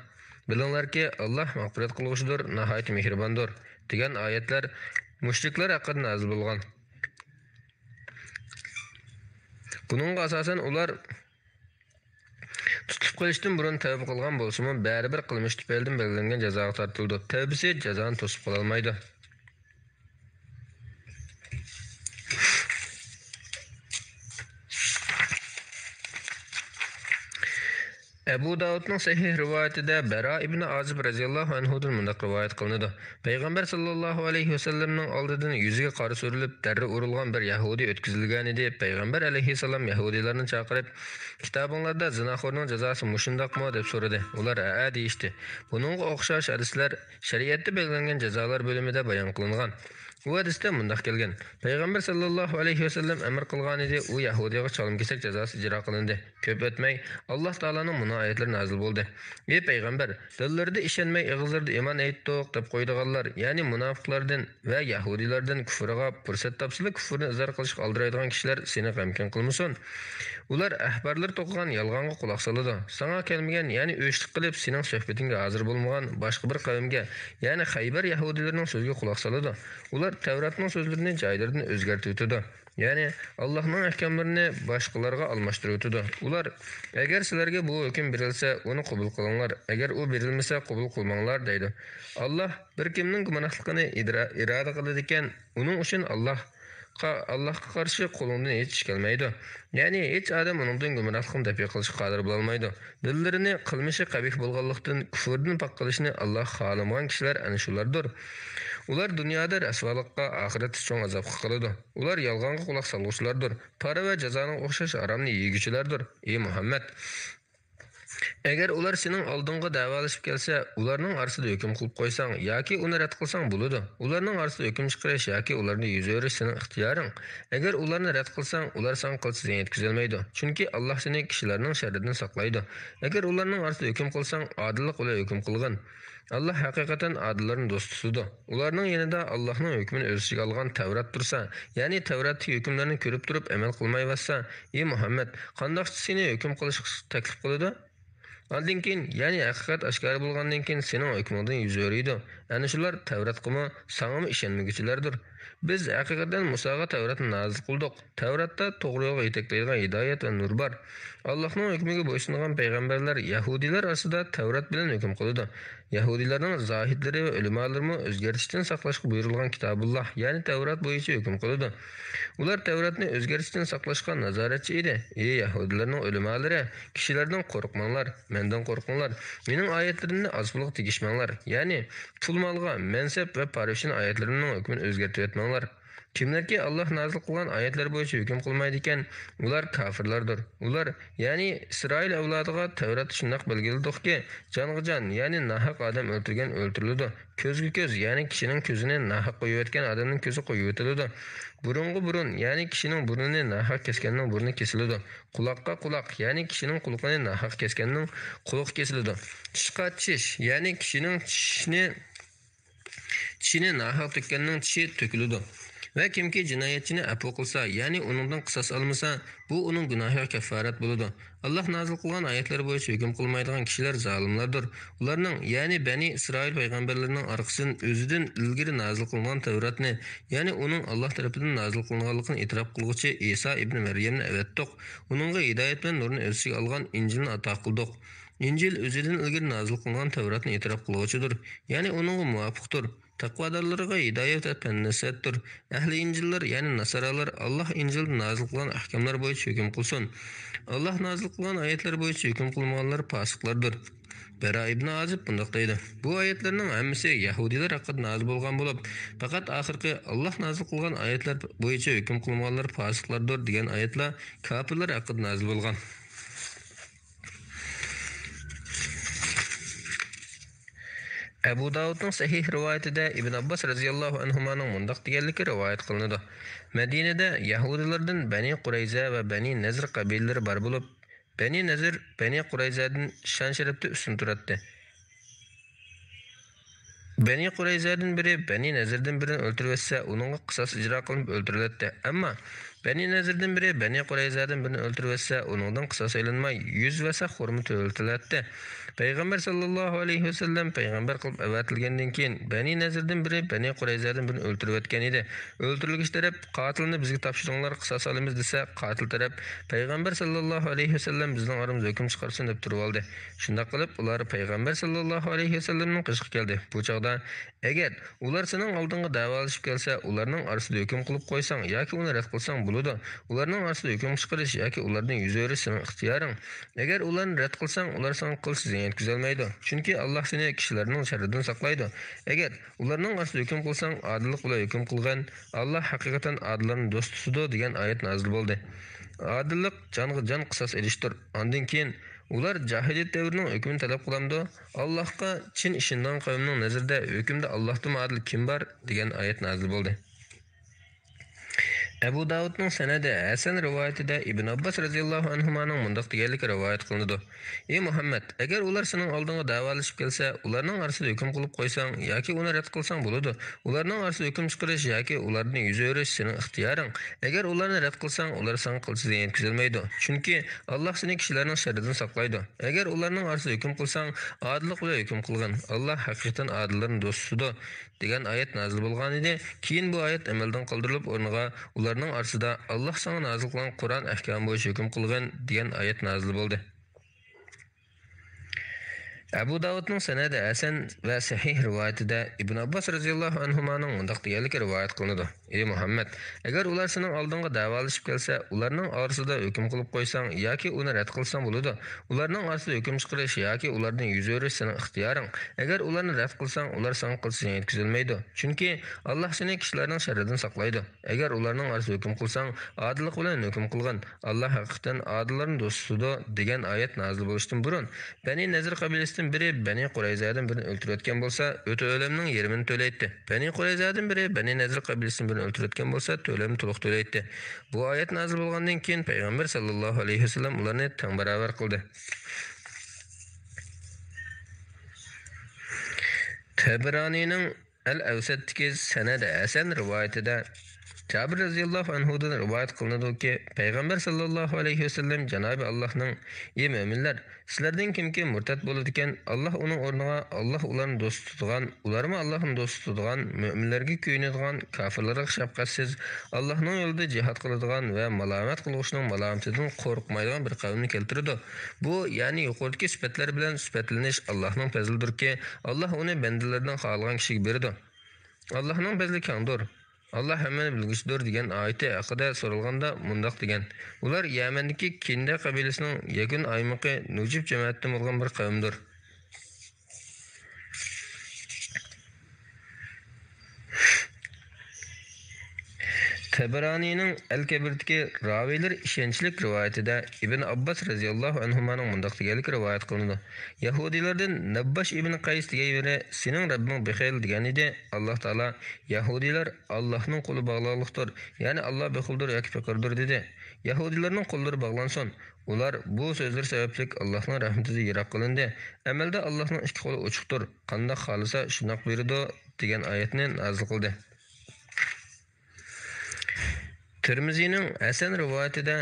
بىلىڭلاركى، ئاللاھ مەغپىرەت قىلغۇچىدۇر، ناھايىتى مېھرىباندۇر» دېگەن ئايەتلەر مۇشرىكلار ھەققىدە نازىل بولغان. بۇنىڭغا ئاساسەن، ئۇلار تۇتۇلۇپ قېلىشتىن بۇرۇن تەۋبە قىلغان بولسىمۇ، بەرىبىر قىلمىشى تۈپەيلىدىن بەلگىلەنگەن جازاغا تارتىلىدۇ. تەۋبىسى جازانى توسۇپ قالالمايدۇ. ئەبۇ داۋۇدنىڭ سەھىھ رىۋايىتىدە بەرا ئىبنى ئازىب رەزىياللاھۇ ئەنھۇدىن مۇنداق رىۋايەت قىلىنىدۇ: پەيغەمبەر ساللاللاھۇ ئەلەيھى ۋەسەللەمنىڭ ئالدىدىن يۈزىگە قارا سۈرۈلۈپ، تەررە ئۇرۇلغان بىر يەھۇدىي ئۆتكۈزۈلگەنىدى. پەيغەمبەر ئەلەيھىسسالام يەھۇدىيلارنى چاقىرىپ، «كىتابىڭلاردا زىناخورنىڭ جازاسى مۇشۇنداقمۇ؟» دەپ سورىدى. ئۇلار: «ھەئە» دېيىشتى. بۇنىڭغا ئوخشاش ھەدىسلەر شەرىئەتتە بەلگىلەنگەن جازالار بۆلۈمىدە بايان قىلىنغان. ئۇ ھەدىستە مۇنداق كەلگەن: پەيغەمبەر ساللاللاھۇ ئەلەيھى ۋەسەللەم ئەمر قىلغانىدى، ئۇ يەھۇدىيغا چالما-كېسەك جازاسى ئىجرا قىلىندى. كۆپ ئۆتمەي، ئاللاھ تائالانىڭ مۇنۇ ئايەتلىرى نازىل بولدى: «ئى پەيغەمبەر، دىللىرىدا ئىشەنمەي، ئېغىزلىرىدا ئىمان ئېيتتۇق دەپ قويىدىغانلار، يەنى مۇناپىقلاردىن ۋە يەھۇدىيلاردىن كۇفرىغا پۇرسەت تاپسىلا كۇفرىنى ئىزھار قىلىشقا ئالدىرايدىغان كىشىلەر سېنى غەمكىن قىلمىسۇن. ئۇلار ئەھبارلىرى توقۇغان يالغانغا قۇلاق سالىدۇ. ساڭا كەلمىگەن، يەنى ئۆچلۈك قىلىپ سېنىڭ سۆھبىتىڭگە ھازىر بولمىغان باشقا بىر قەۋمگە، يەنى خەيبەر يەھۇدىيلىرىنىڭ سۆزىگە قۇلاق سالىدۇ. ئۇلار تەۋراتنىڭ سۆزلىرىنى جايلىرىدىن ئۆزگەرتىۋېتىدۇ. يەنى ئاللاھنىڭ ئەھكاملىرىنى باشقىلارغا ئالماشتۇرۇۋېتىدۇ. ئۇلار، ئەگەر سىلەرگە بۇ ھۆكۈم بېرىلسە، ئۇنى قوبۇل قىلىڭلار. ئەگەر ئۇ بېرىلمىسە، قوبۇل قىلماڭلار» دەيدۇ. ئاللاھ بىر كىمنىڭ گۇمراھلىقىنى ئىدرا-، ئىرادە قىلىدىكەن، ئۇنىڭ ئۈچۈن ئاللاھقا، ئاللاھقا قارشى قولۇڭدىن ھېچ ئىش كەلمەيدۇ. يەنى ھېچ ئادەم ئۇنىڭدىن گۇمراھلىقنى دەپئى قىلىشقا قادىر بولالمايدۇ. دىللىرىنى قىلمىشى قەبىھ بولغانلىقتىن، كۇفرىدىن پاك قىلىشنى ئاللاھ خالىمىغان كىشىلەر ئەنە شۇلاردۇر. ئۇلار دۇنيادا رەسۋالىققا، ئاخىرەتتە چوڭ ئازابقا قالىدۇ. ئۇلار يالغانغا قۇلاق سالغۇچىلاردۇر. پارا ۋە جازانىڭغا ئوخشاش ھارامنى يېگۈچىلەردۇر. ئى مۇھەممەد! ئەگەر ئۇلار سېنىڭ ئالدىڭغا دەۋالىشىپ كەلسە، ئۇلارنىڭ ئارىسىدا ھۆكۈم قىلىپ قويساڭ ياكى ئۇنى رەت قىلساڭ بولىدۇ. ئۇلارنىڭ ئارىسىدا ھۆكۈم چىقىرىش ياكى ئۇلاردىن يۈز ئۆرۈش سېنىڭ ئىختىيارىڭ. ئەگەر ئۇلارنى رەت قىلساڭ، ئۇلار ساڭا قىلچە زىيان يەتكۈزەلمەيدۇ. چۈنكى ئاللاھ سېنى كىشىلەرنىڭ شەررىدىن ساقلايدۇ. ئەگەر ئۇلارنىڭ ئارىسىدا ھۆكۈم قىلساڭ، ئادىللىق بىلەن ھۆكۈم قىلغىن. ئاللاھ ھەقىقەتەن ئادىللارنى دوست تۇتىدۇ. ئۇلارنىڭ يېنىدا ئاللاھنىڭ ھۆكمىنى ئۆز ئىچىگە ئالغان تەۋرات تۇرسا، يەنى تەۋراتتىكى ھۆكۈملەرنى كۆرۈپ تۇرۇپ ئەمەل قىلمايۋاتسا، ئى مۇھەممەد، قانداقچە سېنى ھۆكۈم قىلىشقا تەكلىپ قىلىدۇ؟ ئاندىن كېيىن، يەنى ھەقىقەت ئاشكارا بولغاندىن كېيىن سېنىڭ ھۆكمۈڭدىن يۈز ئۆرۈيدۇ. ئەنە شۇلار تەۋراتقىمۇ، ساڭىمۇ ئىشەنمىگۈچىلەردۇر. بىز ھەقىقەتەن مۇساغا تەۋراتنى نازىل قىلدۇق. تەۋراتتا توغرا يولغا يېتەكلەيدىغان ھىدايەت ۋە نۇر بار. ئاللاھنىڭ ھۆكمىگە بويسۇنغان پەيغەمبەرلەر يەھۇدىيلار ئارىسىدا تەۋرات بىلەن ھۆكۈم قىلىدۇ. يەھۇدىيلارنىڭ زاھىدلىرى ۋە ئۆلىمالىرىمۇ ئۆزگەرتىشتىن ساقلاشقا بۇيرۇلغان كىتابۇللاھ، يەنى تەۋرات بويىچە ھۆكۈم قىلىدۇ. ئۇلار تەۋراتنى ئۆزگەرتىشتىن ساقلاشقا نازارەتچى ئىدى. ئى يەھۇدىيلارنىڭ ئۆلىمالىرى، كىشىلەردىن قورقماڭلار، مەندىن قورقۇڭلار. مېنىڭ ئايەتلىرىمنى ئاز-پۇلغا تېگىشمەڭلار. يەنى پۇل-مالغا، مەنسەپ ۋە پارا ئۈچۈن ئايەتلىرىمنىڭ ھۆكمىنى ئۆزگەرتىۋەتمەڭلار. كىملەركى ئاللاھ نازىل قىلغان ئايەتلەر بويىچە ھۆكۈم قىلمايدىكەن، ئۇلار كاپىرلاردۇر. ئۇلار، يەنى ئىسرائىل ئەۋلادىغا تەۋراتتا شۇنداق بەلگىلىدۇقكى، جانغا جان، يەنى ناھەق ئادەم ئۆلتۈرگەن ئۆلتۈرۈلىدۇ، كۆزگە كۆز، يەنى كىشىنىڭ كۆزىنى ناھەق قويۇۋەتكەن ئادەمنىڭ كۆزى قويۇۋېتىلىدۇ، بۇرۇنغا بۇرۇن، يەنى كىشىنىڭ بۇرنىنى ناھەق كەسكەننىڭ بۇرنى كېسىلىدۇ، قۇلاققا قۇلاق، يەنى كىشىنىڭ قۇلىقىنى ناھەق كەسكەننىڭ قۇلىقى كېسىلىدۇ، چىشقا چىش، يەنى كىشىنىڭ چىشىنى چىشىنى ناھەق تۆككەننىڭ چىشى تۆكۈلىدۇ. ۋە كىمكى جىنايەتچىنى ئەپۇ قىلسا، يەنى ئۇنىڭدىن قىساس ئالمىسا، بۇ ئۇنىڭ گۇناھىغا كەففارەت بولىدۇ. ئاللاھ نازىل قىلغان ئايەتلەر بويىچە ھۆكۈم قىلمايدىغان كىشىلەر زالىملاردۇر. ئۇلارنىڭ، يەنى بەنى ئىسرائىل پەيغەمبەرلىرىنىڭ ئارقىسىدىن ئۆزىدىن ئىلگىرى نازىل قىلىنغان تەۋراتنى، يەنى ئۇنىڭ ئاللاھ تەرىپىدىن نازىل قىلىنغانلىقىنى ئېتىراپ قىلغۇچى ئىسا ئىبنى مەريەمنى ئەۋەتتۇق. ئۇنىڭغا ھىدايەت بىلەن نۇرنى ئۆز ئىچىگە ئالغان ئىنجىلنى ئاتا قىلدۇق. ئىنجىل ئۆزىدىن ئىلگىرى نازىل قىلىنغان تەۋراتنى ئېتىراپ قىلغۇچىدۇر، يەنى ئۇنىڭغا مۇۋاپىقتۇر. تەقۋادارلىرىغا ھىدايەت ۋە پەن-نەسىھەتتۇر. ئەھلى ئىنجىللار، يەنى ناسارالار، ئاللاھ ئىنجىلدا نازىل قىلغان ئەھكاملار بويىچە ھۆكۈم قىلسۇن. ئاللاھ نازىل قىلغان ئايەتلەر بويىچە ھۆكۈم قىلمىغانلار پاسىقلاردۇر. بەرا ئىبنى ئازىب بۇنداق دەيدۇ: بۇ ئايەتلەرنىڭ ھەممىسى يەھۇدىيلار ھەققىدە نازىل بولغان بولۇپ، پەقەت ئاخىرقى، ئاللاھ نازىل قىلغان ئايەتلەر بويىچە ھۆكۈم قىلمىغانلار پاسىقلاردۇر دېگەن ئايەتلەر كاپىرلار ھەققىدە نازىل بولغان. ئەبۇ داۋۇدنىڭ سەھىھ رىۋايىتىدە ئىبن ئابباس رەزىياللاھۇ ئەنھۇمانىڭ مۇنداق دېگەنلىكى رىۋايەت قىلىنىدۇ: مەدىنىدە يەھۇدىيلاردىن بەنى قۇرەيزە ۋە بەنى نەزر قەبىلىلىرى بار بولۇپ، بەنى نەزر بەنى قۇرەيزەدىن شان-شەرەپتە ئۈستۈن تۇراتتى. بەنى قۇرەيزەدىن بىرى بەنى نەزردىن بىرىنى ئۆلتۈرۈۋەتسە، ئۇنىڭغا قىساس ئىجرا قىلىنىپ ئۆلتۈرۈلەتتى. ئەمما بەنى نەزردىن بىرى بەنى قۇرەيزەدىن بىرىنى ئۆلتۈرۈۋەتسە، ئۇنىڭدىن قىساس ئېلىنماي، يۈز ۋەسەخ خورما تۆلىتىلەتتى. پەيغەمبەر ساللاللاھۇ ئەلەيھى ۋەسەللەم پەيغەمبەر قىلىپ ئەۋەتىلگەندىن كېيىن، بەنى نەزردىن بىرى بەنى قۇرەيزەدىن بىرىنى ئۆلتۈرۈۋەتكەن ئىدى. ئۆلتۈرۈلگۈچى تەرەپ، قاتىلنى بىزگە تاپشۇرۇڭلار، قىساس ئالىمىز دېسە، قاتىل تەرەپ، پەيغەمبەر ساللاللاھۇ ئەلەيھى ۋەسەللەم بىزنىڭ ئارىمىزدا ھۆكۈم چىقارسۇن دەپ تۇرۇۋالدى. شۇنداق قىلىپ، ئۇلار پەيغەمبەر ساللاللاھۇ ئەلەيھى ۋەسەللەمنىڭ قېشىغا كەلدى. بۇ چاغدا، ئەگەر ئۇلار سېنىڭ ئالدىڭغا دەۋالىشىپ كەلسە، ئۇلارنىڭ ئارىسىدا ھۆكۈم قىلىپ قويساڭ ياكى ئۇنى رەت قىلساڭ بولىدۇ. ئۇلارنىڭ ئارىسىدا ھۆكۈم چىقىرىش ياكى ئۇلاردىن يۈز ئۆرۈش سېنىڭ ئىختىيارىڭ. ئەگەر ئۇلارنى رەت قىلساڭ، ئۇلار ساڭا قىلچە زىيان يەتكۈزەلمەيدۇ. چۈنكى ئاللاھ سېنى كىشىلەرنىڭ شەررىدىن ساقلايدۇ. ئەگەر ئۇلارنىڭ ئارىسىدا ھۆكۈم قىلساڭ، ئادىللىق بىلەن ھۆكۈم قىلغىن. ئاللاھ ھەقىقەتەن ئادىللارنى دوست تۇتىدۇ، دېگەن ئايەت نازىل بولدى. ئادىللىق جانغا جان قىساس ئېلىشتۇر. ئاندىن كېيىن ئۇلار جاھىلىيەت دەۋرىنىڭ ھۆكمىنى تەلەپ قىلامدۇ؟ ئاللاھقا چىن ئىشىنىدىغان قەۋمنىڭ نەزىرىدە ھۆكۈمدە ئاللاھتىنمۇ ئادىل كىم بار؟ دېگەن ئايەت نازىل بولدى. ئەبۇ داۋۇدنىڭ سەنەدى ھەسەن رىۋايىتىدە ئىبن ئابباس رەزىياللاھۇ ئەنھۇمانىڭ مۇنداق دېگەنلىكى رىۋايەت قىلىنىدۇ: ئى مۇھەممەد، ئەگەر ئۇلار سېنىڭ ئالدىڭغا دەۋالىشىپ كەلسە، ئۇلارنىڭ ئارىسىدا ھۆكۈم قىلىپ قويساڭ ياكى ئۇنى رەت قىلساڭ بولىدۇ. ئۇلارنىڭ ئارىسىدا ھۆكۈم چىقىرىش ياكى ئۇلاردىن يۈز ئۆرۈش سېنىڭ ئىختىيارىڭ. ئەگەر ئۇلارنى رەت قىلساڭ، ئۇلار ساڭا قىلچە زىيان يەتكۈزەلمەيدۇ. چۈنكى ئاللاھ سېنى كىشىلەرنىڭ شەررىدىن ساقلايدۇ. ئەگەر ئۇلارنىڭ ئارىسىدا ھۆكۈم قىلساڭ، ئادىللىق بىلەن ھۆكۈم قىلغىن. ئاللاھ ھەقىقەتەن ئادىللارنى دوست تۇتىدۇ، دېگەن ئايەت نازىل بولغانىدى. كېيىن بۇ ئايەت ئەمەلدىن قالدۇرۇلۇپ، ئورنىغا ئۇلارنىڭ ئارىسىدا ئاللاھ ساڭا نازىل قىلغان قۇرئان ئەھكامى بويىچە ھۆكۈم قىلغىن، دېگەن ئايەت نازىل بولدى. ئەبۇ داۋۇدنىڭ سەنەدى ھەسەن ۋە سەھىھ رىۋايىتىدە ئىبن ئابباس رەزىياللاھۇ ئەنھۇمانىڭ مۇنداق دېگەنلىكى رىۋايەت قىلىنىدۇ: ئى مۇھەممەد، ئەگەر ئۇلار سېنىڭ ئالدىڭغا دەۋالىشىپ كەلسە، ئۇلارنىڭ ئارىسىدا ھۆكۈم قىلىپ قويساڭ ياكى ئۇنى رەت قىلساڭ بولىدۇ. ئۇلارنىڭ ئارىسىدا ھۆكۈم چىقىرىش ياكى ئۇلاردىن يۈز ئۆرۈش سېنىڭ ئىختىيارىڭ. ئەگەر ئۇلارنى رەت قىلساڭ، ئۇلار ساڭا قىلچە زىيان يەتكۈزەلمەيدۇ. چۈنكى ئاللاھ سېنى كىشىلەرنىڭ شەررىدىن ساقلايدۇ. ئەگەر ئۇلارنىڭ ئارىسىدا ھۆكۈم قىلساڭ، ئادىللىق بىلەن ھۆكۈم قىلغىن. ئاللاھ ھەقىقەتەن ئادىللارنى دوست تۇتىدۇ، دېگەن ئايەت نازىل بولۇشتىن بۇرۇن، بەنى نەزىر قەبىلىسىدىن بىرى بەنى قۇرەيزەدىن بىرىنى ئۆلتۈرۈۋەتكەن بولسا، ئۆ-، تۆلەمنىڭ يېرىمىنى تۆلەيتتى. بەنى قۇرەيزەدىن بىرى بەنى نەزىر قەبىلىسىدىن بىرىنى ئۆلتۈرۈۋەتكەن بولسا، تۆلەمنى تولۇق تۆلەيتتى. بۇ ئايەت نازىل بولغاندىن كېيىن، پەيغەمبەر ساللاللاھۇ ئەلەيھى ۋەسەللەم ئۇلارنى تەڭ باراۋەر قىلدى. تەبرانىنىڭ ئەل ئەۋسەتتىكى سەنەدى ھەسەن رىۋايىتىدە جابىر رەزىياللاھۇ ئەنھۇدىن رىۋايەت قىلىنىدۇكى، پەيغەمبەر ساللاللاھۇ ئەلەيھى ۋەسەللەم جانابى ئاللاھنىڭ: ئى مۆمىنلەر، سىلەردىن كىمكى مۇرتەت بولىدىكەن، ئاللاھ ئۇنىڭ ئورنىغا ئاللاھ ئۇلارنى دوست تۇتىدىغان، ئۇلارمۇ ئاللاھنى دوست تۇتىدىغان، مۆمىنلەرگە كۆيۈنىدىغان، كاپىرلارغا شەپقەتسىز، ئاللاھنىڭ يولىدا جىھاد قىلىدىغان ۋە مالامەت قىلغۇچىنىڭ مالامىتىدىن قورقمايدىغان بىر قەۋمنى كەلتۈرىدۇ. بۇ، يەنى يۇقىرىدىكى سۈپەتلەر بىلەن سۈپەتلىنىش ئاللاھنىڭ پەزلىدۇركى، ئاللاھ ئۇنى بەندىلىرىدىن خالىغان كىشىگە بېرىدۇ. ئاللاھنىڭ پەزلى كەڭدۇر، ئاللاھ ھەممىنى بىلگۈچىدۇر دېگەن ئايىتى ھەققىدە سورالغاندا مۇنداق دېگەن: ئۇلار يەمەندىكى كىندە قەبىلىسىنىڭ يەكۈن ئايمىقى نۇجىب جەمەتتىن بولغان بىر قەۋمدۇر. تەبرانىنىڭ ئەل كەبىردىكى راۋىيلىرى ئىشەنچلىك رىۋايىتىدە ئىبن ئابباس رەزىياللاھۇ ئەنھۇمانىڭ مۇنداق دېگەنلىكى رىۋايەت قىلىنىدۇ: يەھۇدىيلاردىن نەبباش ئىبن قەيس دېگەن بىرى: «سېنىڭ رەببىڭ بېخىل» دېگەن ئىدى. ئاللاھ تائالا: «يەھۇدىيلار ئاللاھنىڭ قولى باغلاقلىقتۇر، يەنى ئاللاھ بېخىلدۇر ياكى پېقىردۇر» دېدى. يەھۇدىيلارنىڭ قوللىرى باغلانسۇن. ئۇلار بۇ سۆزلىرى سەۋەبلىك ئاللاھنىڭ رەھمىتىدىن يىراق قىلىندى. ئەمەلدە ئاللاھنىڭ ئىككى قولى ئوچۇقتۇر، قانداق خالىسا شۇنداق بېرىدۇ، دېگەن ئايەتنى نازىل قىلدى. تىرمىزىنىڭ ھەسەن رىۋايىتىدە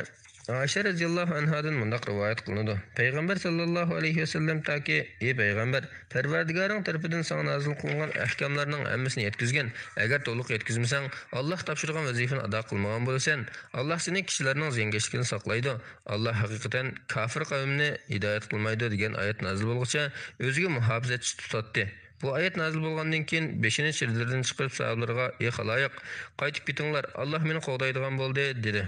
ئائىشە رەزىياللاھۇ ئەنھادىن مۇنداق رىۋايەت قىلىنىدۇ: پەيغەمبەر ساللاللاھۇ ئەلەيھى ۋەسەللەم تاكى: «ئى پەيغەمبەر، پەرۋەردىگارىڭ تەرىپىدىن ساڭا نازىل قىلىنغان ئەھكاملارنىڭ ھەممىسىنى يەتكۈزگىن، ئەگەر تولۇق يەتكۈزمىسەڭ، ئاللاھ تاپشۇرغان ۋەزىپىنى ئادا قىلمىغان بولىسەن. ئاللاھ سېنى كىشىلەرنىڭ زىيانكەشلىكىدىن ساقلايدۇ. ئاللاھ ھەقىقەتەن كاپىر قەۋمنى ھىدايەت قىلمايدۇ» دېگەن ئايەت نازىل بولغۇچە ئۆزىگە مۇھاپىزەتچى تۇتاتتى. بۇ ئايەت نازىل بولغاندىن كېيىن بېشىنى چىردىلىرىدىن چىقىرىپ ساھابىلىرىغا: «ئى خالايىق، قايتىپ كېتىڭلار، ئاللاھ مېنى قوغدايدىغان بولدى» دېدى.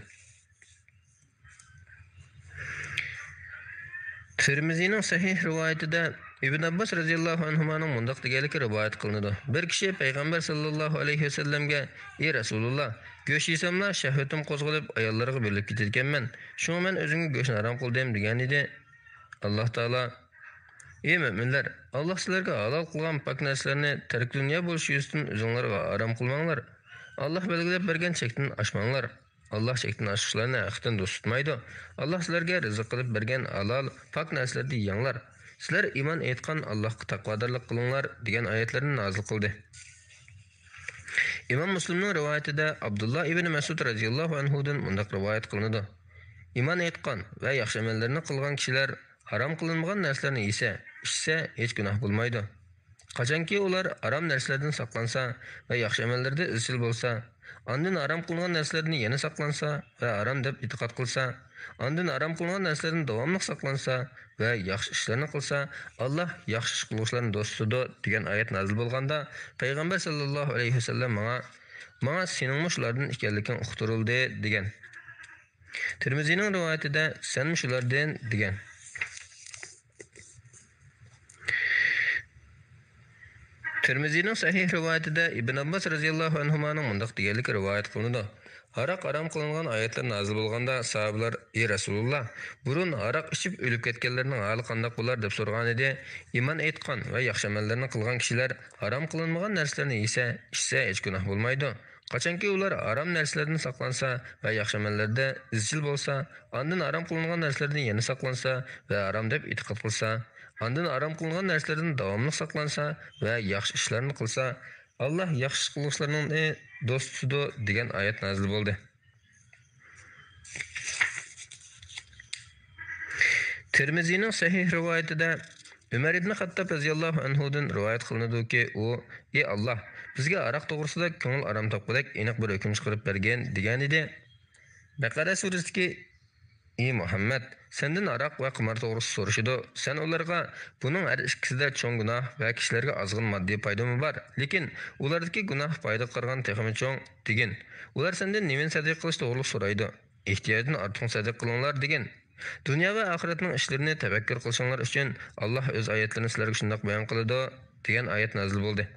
تىرمىزىنىڭ سەھىھ رىۋايىتىدە ئىبن ئابباس رەزىياللاھۇ ئەنھۇمانىڭ مۇنداق دېگەنلىكى رىۋايەت قىلىنىدۇ: بىر كىشى پەيغەمبەر ساللاللاھۇ ئەلەيھى ۋەسەللەمگە: «ئى رەسۇلۇللاھ، گۆش يېسەملا شەھۋىتىم قوزغىلىپ ئاياللارغا بېرىلىپ كېتىدىكەنمەن، شۇڭا مەن ئۆزۈمگە گۆشنى ھارام قىلدىم» دېگەنىدى. ئاللاھ تائالا: «ئى مۆمىنلەر، ئاللاھ سىلەرگە ھالال قىلغان پاك نەرسىلەرنى تەركى دۇنيا بولۇش يۈزىسىدىن ئۆزۈڭلارغا ھارام قىلماڭلار. ئاللاھ بەلگىلەپ بەرگەن چەكتىن ئاشماڭلار. ئاللاھ چەكتىن ئاشقۇچىلارنى ھەقىقەتەن دوست تۇتمايدۇ. ئاللاھ سىلەرگە رىزىق قىلىپ بەرگەن ھالال، پاك نەرسىلەردىن يەڭلار. سىلەر ئىمان ئېيتقان، ئاللاھقا تەقۋادارلىق قىلىڭلار» دېگەن ئايەتلەرنى نازىل قىلدى. ئىمام مۇسلىمنىڭ رىۋايىتىدە ئابدۇللا ئىبنى مەسئۇد رەزىياللاھۇ ئەنھۇدىن مۇنداق رىۋايەت قىلىنىدۇ: ئىمان ئېيتقان ۋە ياخشى ئەمەللەرنى قىلغان كىشىلەر ھارام قىلىنمىغان نەرسىلەرنى يېسە، ئىچسە، ھېچ گۇناھ بولمايدۇ. قاچانكى ئۇلار ھارام نەرسىلەردىن ساقلانسا ۋە ياخشى ئەمەللەردە ئىزچىل بولسا، ئاندىن ھارام قىلىنغان نەرسىلەردىن يەنە ساقلانسا ۋە ھارام دەپ ئېتىقاد قىلسا، ئاندىن ھارام قىلىنغان نەرسىلەردىن داۋاملىق ساقلانسا ۋە ياخشى ئىشلارنى قىلسا، ئاللاھ ياخشى ئىش قىلغۇچىلارنى دوست تۇتىدۇ، دېگەن ئايەت نازىل بولغاندا، پەيغەمبەر ساللاللاھۇ ئەلەيھى ۋەسەللەم ماڭا، ماڭا سېنىڭمۇ شۇلاردىن ئىكەنلىكىڭ ئۇقتۇرۇلدى، دېگەن. تىرمىزىنىڭ رىۋايىتىدە سەنمۇ شۇلاردىن دېگەن. تىرمىزىنىڭ سەھىھ رىۋايىتىدە ئىبن ئابباس رەزىياللاھۇ ئەنھۇمانىڭ مۇنداق دېگەنلىكى رىۋايەت قىلىنىدۇ: ھاراق ھارام قىلىنغان ئايەتلەر نازىل بولغاندا، ساھابىلەر: «ئى رەسۇلۇللاھ، بۇرۇن ھاراق ئىچىپ ئۆلۈپ كەتكەنلەرنىڭ ھالى قانداق بولار؟» دەپ سورىغانىدى. ئىمان ئېيتقان ۋە ياخشى ئەمەللەرنى قىلغان كىشىلەر ھارام قىلىنمىغان نەرسىلەرنى يېسە، ئىچسە ھېچ گۇناھ بولمايدۇ. قاچانكى ئۇلار ھارام نەرسىلەردىن ساقلانسا ۋە ياخشى ئەمەللەردە ئىزچىل بولسا، ئاندىن ھارام قىلىنغان نەرسىلەردىن يەنە ساقلانسا ۋە ھارام دەپ ئېتىقاد قىلسا، ئاندىن ھارام قىلىنغان نەرسىلەردىن داۋاملىق ساقلانسا ۋە ياخشى ئىشلارنى قىلسا، ئاللاھ ياخشى ئىش قىلغۇچىلارنى دوست تۇتىدۇ، دېگەن ئايەت نازىل بولدى. تىرمىزىنىڭ سەھىھ رىۋايىتىدە ئۆمەر ئىبنى خەتتاب رەزىياللاھۇ ئەنھۇدىن رىۋايەت قىلىنىدۇكى، ئۇ: «ئى ئاللاھ، بىزگە ھاراق توغرىسىدا كۆڭۈل ئارام تاپقۇدەك ئېنىق بىر ھۆكۈم چىقىرىپ بەرگىن» دېگەنىدى. بەقەرە سۈرىسىدىكى ئى مۇھەممەد، سەندىن ھاراق ۋە قىمار توغرىسىدا سورىشىدۇ. سەن ئۇلارغا، بۇنىڭ ھەر ئىككىسىدە چوڭ گۇناھ ۋە كىشىلەرگە ئازغىنا ماددىي پايدىمۇ بار، لېكىن ئۇلاردىكى گۇناھ پايدىغا قارىغاندا تېخىمۇ چوڭ، دېگىن. ئۇلار سەندىن نېمىنى سەدىقە قىلىش توغرىلىق سورايدۇ؟ ئېھتىياجدىن ئارتۇقنى سەدىقە قىلىڭلار، دېگىن. دۇنيا ۋە ئاخىرەتنىڭ ئىشلىرىنى تەپەككۇر قىلىشىڭلار ئۈچۈن، ئاللاھ ئۆز ئايەتلىرىنى سىلەرگە شۇنداق بايان قىلىدۇ، دېگەن ئايەت نازىل بولدى.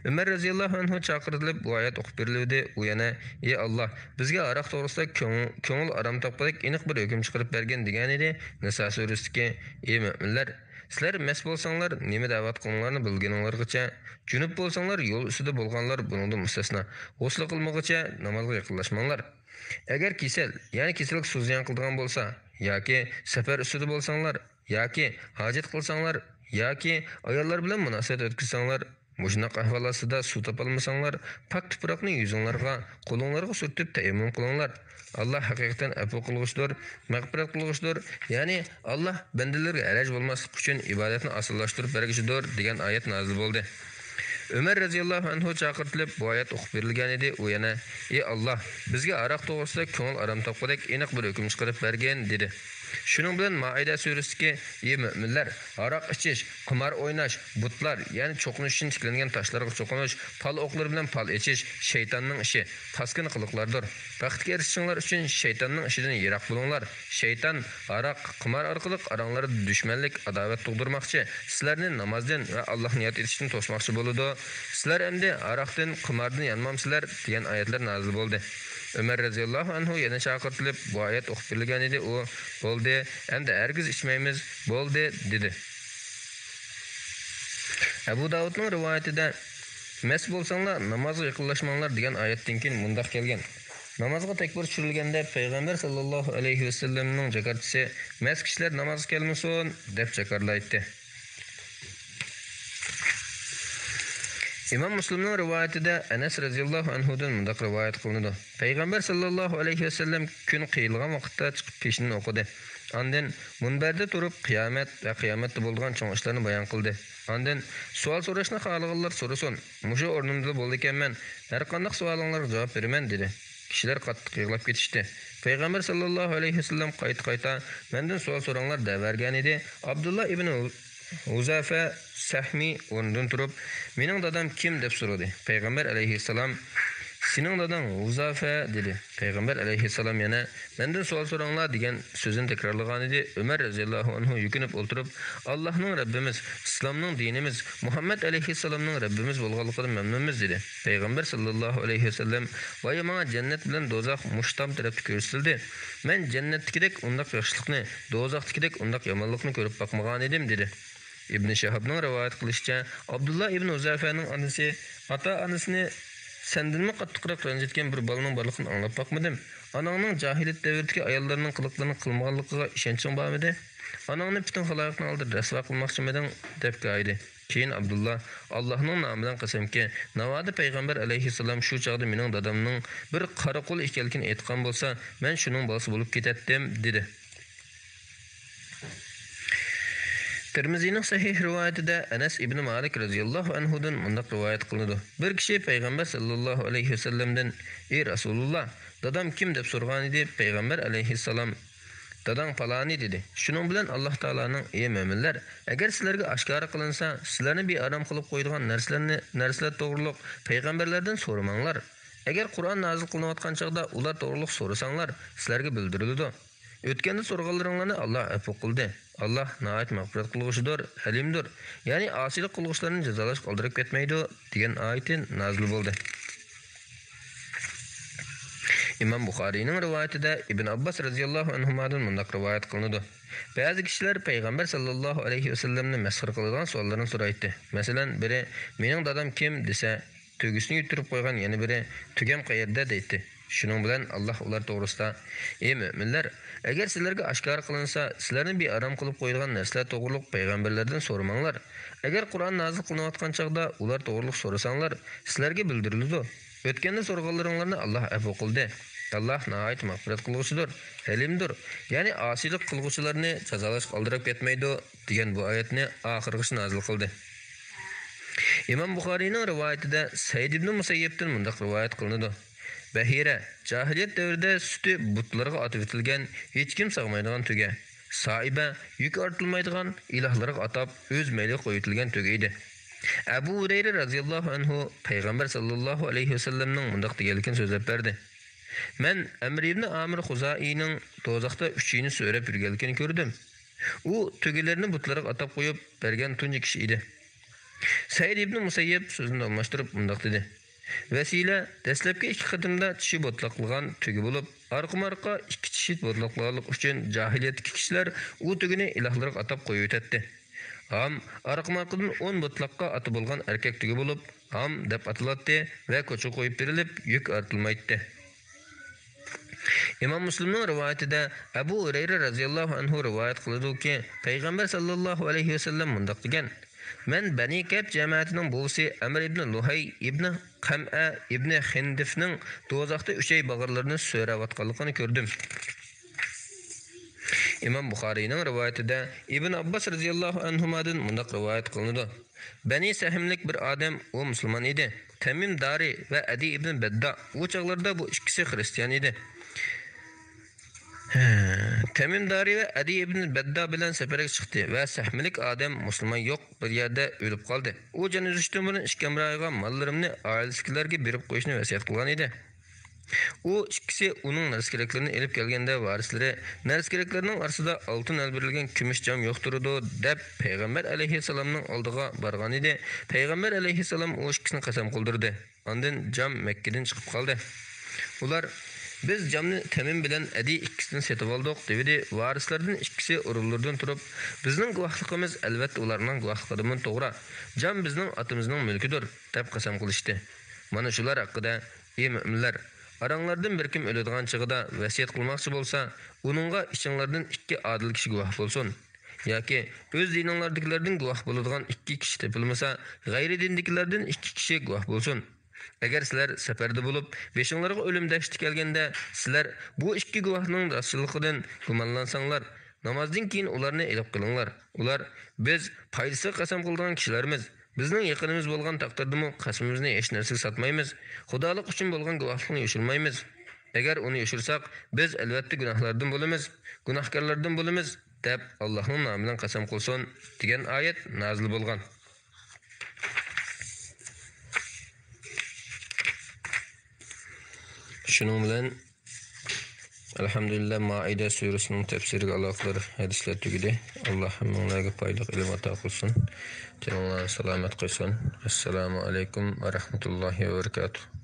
ئۆمەر رەزىياللاھۇ ئەنھۇ چاقىرتىلىپ، بۇ ئايەت ئوقۇپ بېرىلىۋىدى. ئۇ يەنە، ئى ئاللاھ، بىزگە ھاراق توغرىسىدا كۆڭۈل، كۆڭۈل ئارام تاپقۇدەك ئېنىق بىر ھۆكۈم چىقىرىپ بەرگىن، دېگەنىدى. نىسا سۈرىسىدىكى، ئى مۆمىنلەر، سىلەر مەست بولساڭلار، نېمە دەۋاتقىنىڭلارنى بىلگىنىڭلارغىچە، جۇنۇپ بولساڭلار، يول ئۈستىدە بولغانلار بۇنىڭدىن مۇستەسنا، غۇسلى قىلمىغۇچە نامازغا يېقىنلاشماڭلار. ئەگەر كېسەل، يەنى كېسەللىك سۇ زىيان قىلىدىغان بولسا، ياكى سەپەر ئۈستىدە بولساڭلار، ياكى ھاجەت قىلساڭلار، ياكى ئاياللار بىلەن مۇناسىۋەت ئۆتكۈزسەڭلار، مۇشۇنداق ئەھۋال ئاستىدا سۇ تاپالمىساڭلار، پاك تۇپراقنى يۈزۈڭلارغا، قولۇڭلارغا سۈرتۈپ تەيەممۇم قىلىڭلار. ئاللاھ ھەقىقەتەن ئەپۇ قىلغۇچىدۇر، مەغپىرەت قىلغۇچىدۇر، يەنى ئاللاھ بەندىلىرىگە ھەرەج بولماسلىق ئۈچۈن ئىبادەتنى ئاسانلاشتۇرۇپ بەرگۈچىدۇر، دېگەن ئايەت نازىل بولدى. ئۆمەر رەزىياللاھۇ ئەنھۇ چاقىرتىلىپ، بۇ ئايەت ئوقۇپ بېرىلگەنىدى. ئۇ يەنە، ئى ئاللاھ، بىزگە ھاراق توغرىسىدا كۆڭۈل ئارام تاپقۇدەك ئېنىق بىر ھۆكۈم چىقىرىپ بەرگىن، دېدى. شۇنىڭ بىلەن مائىدە سۈرىسىدىكى، ئى مۆمىنلەر، ھاراق ئىچىش، قىمار ئويناش، بۇتلار، يەنى چوقۇنۇش ئۈچۈن تىكلەنگەن تاشلارغا چوقۇنۇش، پال ئوقلىرى بىلەن پال ئېچىش شەيتاننىڭ ئىشى، پاسكىنا قىلىقلاردۇر. بەختكە ئېرىشىشىڭلار ئۈچۈن شەيتاننىڭ ئىشىدىن يىراق بولۇڭلار. شەيتان ھاراق، قىمار ئارقىلىق ئاراڭلاردا دۈشمەنلىك، ئاداۋەت تۇغدۇرماقچى، سىلەرنى نامازدىن ۋە ئاللاھنى ياد ئېتىشتىن توسماقچى بولىدۇ. سىلەر ئەمدى ھاراقتىن، قىماردىن يانمامسىلەر؟ دېگەن ئايەتلەر نازىل بولدى. ئۆمەر رەزىياللاھۇ ئەنھۇ يەنە چاقىرتىلىپ، بۇ ئايەت ئوقۇپ بېرىلگەنىدى. ئۇ، بولدى، ئەمدى ھەرگىز ئىچمەيمىز، بولدى، دېدى. ئەبۇ داۋۇدنىڭ رىۋايىتىدە، مەست بولساڭلار، نامازغا يېقىنلاشماڭلار، دېگەن ئايەتتىن كېيىن مۇنداق كەلگەن: نامازغا تەكبىر چۈشۈرۈلگەندە، پەيغەمبەر ساللاللاھۇ ئەلەيھى ۋەسەللەمنىڭ جاكارچىسى، مەست كىشىلەر نامازغا كەلمىسۇن، دەپ جاكارلايتتى. ئىمام مۇسلىمنىڭ رىۋايىتىدە، ئەنەس رەزىياللاھۇ ئەنھۇدىن مۇنداق رىۋايەت قىلىنىدۇ: پەيغەمبەر ساللاللاھۇ ئەلەيھى ۋەسەللەم كۈن قىيىلغان ۋاقىتتا چىقىپ پېشىنى ئوقۇدى. ئاندىن مۇنبەردە تۇرۇپ، قىيامەت ۋە قىيامەتتە بولىدىغان چوڭ ئىشلارنى بايان قىلدى. ئاندىن، سوئال سوراشنى خالىغانلار سورىسۇن، مۇشۇ ئورنۇمدىلا بولىدىكەنمەن، ھەرقانداق سوئالىڭلارغا جاۋاب بېرىمەن، دېدى. كىشىلەر قاتتىق يىغلاپ كېتىشتى. پەيغەمبەر ساللاللاھۇ ئەلەيھى ۋەسەللەم قايتا-قايتا، مەندىن سوئال سوراڭلار، دەۋەرگەنىدى. ئابدۇللا ئىبنى ھۇزافە سەھمى ئورنىدىن تۇرۇپ، مېنىڭ دادام كىم؟ دەپ سورىدى. پەيغەمبەر ئەلەيھىسسالام، سېنىڭ داداڭ ھۇزافە، دېدى. پەيغەمبەر ئەلەيھىسسالام يەنە، مەندىن سوئال سوراڭلار، دېگەن سۆزىنى تەكرارلىغانىدى. ئۆمەر رەزىياللاھۇ ئەنھۇ يۈكۈنۈپ ئولتۇرۇپ، ئاللاھنىڭ رەببىمىز، ئىسلامنىڭ دىنىمىز، مۇھەممەد ئەلەيھىسسالامنىڭ رەببىمىز بولغانلىقىدىن مەمنۇنمىز، دېدى. پەيغەمبەر ساللاللاھۇ ئەلەيھى ۋەسەللەم، ۋايا، ماڭا جەننەت بىلەن دوزاخ مۇشۇ تام تەرەپتە كۆرسىتىلدى. مەن جەننەتتىكىدەك ئۇنداق ياخشىلىقنى، دوزاختىكىدەك ئۇنداق يامانلىقنى كۆرۈپ باقمىغانىدىم، دېدى. ئىبنى شىھابنىڭ رىۋايەت قىلىشىچە، ئابدۇللا ئىبنى ھۇزەيفەنىڭ ئانىسى، ئاتا-ئانىسىنى سەندىنمۇ قاتتىقراق رەنجىتكەن بىر بالىنىڭ بارلىقىنى ئاڭلاپ باقمىدىم. ئاناڭنىڭ جاھىلىيەت دەۋرىدىكى ئاياللارنىڭ قىلىقلىرىنى قىلمىغانلىقىغا ئىشەنچىڭ بارمىدى؟ ئاناڭنى پۈتۈن خالايىقنىڭ ئالدىدا رەسۋا قىلماقچىمىدىڭ؟ دەپ گايىدى. كېيىن ئابدۇللا، ئاللاھنىڭ نامى بىلەن قەسەمكى، ناۋادا پەيغەمبەر ئەلەيھىسسالام شۇ چاغدا مېنىڭ دادامنىڭ بىر قارا قۇل ئىكەنلىكىنى ئېيتقان بولسا، مەن شۇنىڭ بالىسى بولۇپ كېتەتتىم، دېدى. تىرمىزىنىڭ سەھىھ رىۋايىتىدە ئەنەس ئىبنى مالىك رەزىياللاھۇ ئەنھۇدىن مۇنداق رىۋايەت قىلىنىدۇ: بىر كىشى پەيغەمبەر ساللاللاھۇ ئەلەيھى ۋەسەللەمدىن، ئى رەسۇلۇللا، دادام كىم؟ دەپ سورىغانىدى. پەيغەمبەر ئەلەيھىسسالام، داداڭ پالانى، دېدى. شۇنىڭ بىلەن ئاللاھ تائالانىڭ، ئى مۆمىنلەر، ئەگەر سىلەرگە ئاشكارا قىلىنسا، سىلەرنى بىئارام قىلىپ قويىدىغان نەرسىلەرنى، نەرسىلەر توغرۇلۇق پەيغەمبەرلەردىن سورىماڭلار. ئەگەر قۇرئان نازىل قىلىنىۋاتقان چاغدا ئۇلار توغرۇلۇق سورىساڭلار، سىلەرگە بىلدۈرۈلىدۇ. ئۆتكەندە سورىغانلىرىڭلارنى ئاللاھ ئەپۇ قىلدى. ئاللاھ ناھايىتى مەغپىرەت قىلغۇچىدۇر، ھەلىمدۇر. يەنى ئاسىيلىق قىلغۇچىلارنى جازالاشقا ئالدىراپ كەتمەيدۇ، دېگەن ئايىتى نازىل بولدى. ئىمام بۇخارىينىڭ رىۋايىتىدە ئىبن ئابباس رەزىياللاھۇ ئەنھۇمادىن مۇنداق رىۋايەت قىلىنىدۇ: بەزى كىشىلەر پەيغەمبەر ساللاللاھۇ ئەلەيھى ۋەسەللەمنى مەسخىرە قىلىدىغان سوئاللارنى سورايتتى. مەسىلەن، بىرى، مېنىڭ دادام كىم؟ دېسە، تۆگىسىنى يۈتتۈرۈپ قويغان يەنە بىرى، تۆگەم قەيەردە؟ دەيتتى. شۇنىڭ بىلەن ئاللاھ ئۇلار توغرىسىدا، ئى مۆمىنلەر، ئەگەر سىلەرگە ئاشكارا قىلىنسا، سىلەرنى بىئارام قىلىپ قويىدىغان نەرسىلەر توغرۇلۇق پەيغەمبەرلەردىن سورىماڭلار. ئەگەر قۇرئان نازىل قىلىنىۋاتقان چاغدا ئۇلار توغرۇلۇق سورىساڭلار، سىلەرگە بىلدۈرۈلىدۇ. ئۆتكەندە سورىغانلىرىڭلارنى ئاللاھ ئەپۇ قىلدى. ئاللاھ ناھايىتى مەغپىرەت قىلغۇچىدۇر، ھەلىمدۇر. يەنى ئاسىيلىق قىلغۇچىلارنى جازالاشقا ئالدىراپ كەتمەيدۇ، دېگەن بۇ ئايەتنى ئاخىرغىچە نازىل قىلدى. ئىمام بۇخارىينىڭ رىۋايىتىدە سەئىد ئىبنى مۇسەييەبتىن مۇنداق رىۋايەت قىلىنىدۇ: بەھىرە، جاھىلىيەت دەۋرىدە سۈتى بۇتلارغا ئاتىۋېتىلگەن، ھېچكىم ساغمايدىغان تۆگە. سائىبە، يۈك ئارتىلمايدىغان، ئىلاھلارغا ئاتاپ، ئۆز مەيلىگە قويۇۋېتىلگەن تۆگە ئىدى. ئەبۇ ھۇرەيرە رازىياللاھۇ ئەنھۇ پەيغەمبەر ساللاللاھۇ ئەلەيھى ۋەسەللەمنىڭ مۇنداق دېگەنلىكىنى سۆزلەپ بەردى: مەن ئەمر ئىبنى ئامىر خۇزائىينىڭ دوزاختا ئۈچىيىنى سۆرەپ يۈرگەنلىكىنى كۆردۈم. ئۇ تۆگىلەرنى بۇتلىرىغا ئاتاپ قويۇپ بەرگەن تۇنجى كىشى ئىدى. سەئىد ئىبنى مۇسەييەب سۆزىنى داۋاملاشتۇرۇپ مۇنداق دېدى: ۋەسىلە دەسلەپكى ئىككى قېتىمدا چىشى بوتلاقلىغان تۆگە بولۇپ، ئارقىمۇ-ئارقا ئىككى چىشى بوتلاقلىغانلىقى ئۈچۈن جاھىلىيەتتىكى كىشىلەر ئۇ تۆگىنى ئىلاھلىرىغا ئاتاپ قويۇۋېتەتتى. ھەم ئارقىمۇ-ئارقىدىن ئون بوتلاققا ئاتا بولغان ئەركەك تۆگە بولۇپ، ھام دەپ ئاتىلاتتى ۋە كوچىغا قويۇپ بېرىلىپ، يۈك ئارتىلمايتتى. ئىمام مۇسلىمنىڭ رىۋايىتىدە ئەبۇ ھۇرەيرە رازىياللاھۇ ئەنھۇ رىۋايەت قىلىدۇكى، پەيغەمبەر ساللاللاھۇ ئەلەيھى ۋەسەللەم مۇنداق دېگەن: مەن بەنى كەئب جەمەتىنىڭ بوۋىسى ئەمر ئىبنى لۇھەي ئىبنى قەمئە ئىبنى خىندىفنىڭ دوزاختا ئۈچەي باغرىلىرىنى سۆرەۋاتقانلىقىنى كۆردۈم. ئىمام بۇخارىينىڭ رىۋايىتىدە ئىبن ئابباس رازىياللاھۇ ئەنھۇمادىن مۇنداق رىۋايەت قىلىنىدۇ: بەنى سەھملىك بىر ئادەم، ئۇ مۇسۇلمان ئىدى. تەمىم دارى ۋە ئەدى ئىبن بەددا، ئۇ چاغلاردا بۇ ئىككىسى خىرىستىيان ئىدى. تەمىم دارى ۋە ئەدى ئىبن بەددا بىلەن سەپەرگە چىقتى ۋە سەھملىك ئادەم مۇسۇلمان يوق بىر يەردە ئۆلۈپ قالدى. ئۇ جان ئۈزۈشتىن بۇرۇن ئىككى ھەمراھىغا ماللىرىمنى ئائىلىسىدىكىلەرگە بېرىپ قويۇشنى ۋەسىيەت قىلغان ئىدى. ئۇ ئىككىسى ئۇنىڭ نەرسە-كېرەكلىرىنى ئېلىپ كەلگەندە، ۋارىسلىرى، نەرسە-كېرەكلەرنىڭ ئارىسىدا ئالتۇن ئەلبىرىلگەن كۈمۈش جام يوقتۇرىدۇ، دەپ پەيغەمبەر ئەلەيھىسسالامنىڭ ئالدىغا بارغانىدى. پەيغەمبەر ئەلەيھىسسالام ئۇ ئىككىسىنى قەسەم قىلدۇردى. ئاندىن جام مەككىدىن چىقىپ قالدى. ئۇلار، بىز جامنى تەمىم بىلەن ئەدى ئىككىسىدىن سېتىۋالدۇق، دېۋىدى. ۋارىسلاردىن ئىككىسى ئورۇنلىرىدىن تۇرۇپ، بىزنىڭ گۇۋاھلىقىمىز ئەلۋەتتە ئۇلارنىڭ گۇۋاھلىقىدىنمۇ توغرا. جام بىزنىڭ ئاتىمىزنىڭ مۈلكىدۇر، دەپ قەسەم قىلىشتى. مانا شۇلار ھەققىدە، ئى مۆمىنلەر، ئاراڭلاردىن بىر كىم ئۆلىدىغان چېغىدا ۋەسىيەت قىلماقچى بولسا، ئۇنىڭغا ئىچىڭلاردىن ئىككى ئادىل كىشى گۇۋاھ بولسۇن. ياكى ئۆز دىنىڭلاردىكىلەردىن گۇۋاھ بولىدىغان ئىككى كىشى تېپىلمىسا، غەيرىي دىندىكىلەردىن ئىككى كىشى گۇۋاھ بولسۇن. ئەگەر سىلەر سەپەردە بولۇپ، بېشىڭلارغا ئۆلۈم دەھشىتى كەلگەندە، سىلەر بۇ ئىككى گۇۋاھنىڭ راستچىللىقىدىن گۇمانلانساڭلار، نامازدىن كېيىن ئۇلارنى ئېلىپ قېلىڭلار. ئۇلار، بىز پايدىسىغا قەسەم قىلىدىغان كىشىلەرمىز. بىزنىڭ يېقىنىمىز بولغان تەقدىردىمۇ قەسىمىمىزنى ھېچ نەرسىگە ساتمايمىز. خۇدالىق ئۈچۈن بولغان گۇۋاھلىقنى يوشۇرمايمىز. ئەگەر ئۇنى يوشۇرساق، بىز ئەلۋەتتە گۇناھلاردىن بولىمىز، گۇناھكارلاردىن بولىمىز، دەپ ئاللاھنىڭ نامى بىلەن قەسەم قىلسۇن، دېگەن ئايەت نازىل بولغان. شۇنىڭ بىلەن، ئەلھەمدۇلىللا، مائىدە سۈرىسىنىڭ تەپسىرىگە ئالاقىدار ھەدىسلەر تۈگىدى. ئاللا ھەممىڭلارغا پايدىلىق ئىلىم ئاتا قىلسۇن. تېنىڭلارنى سالامەت قىلسۇن. ئەسسالامۇ ئەلەيكۇم ۋە رەھمەتۇللاھى ۋە بەرىكاتۇھ.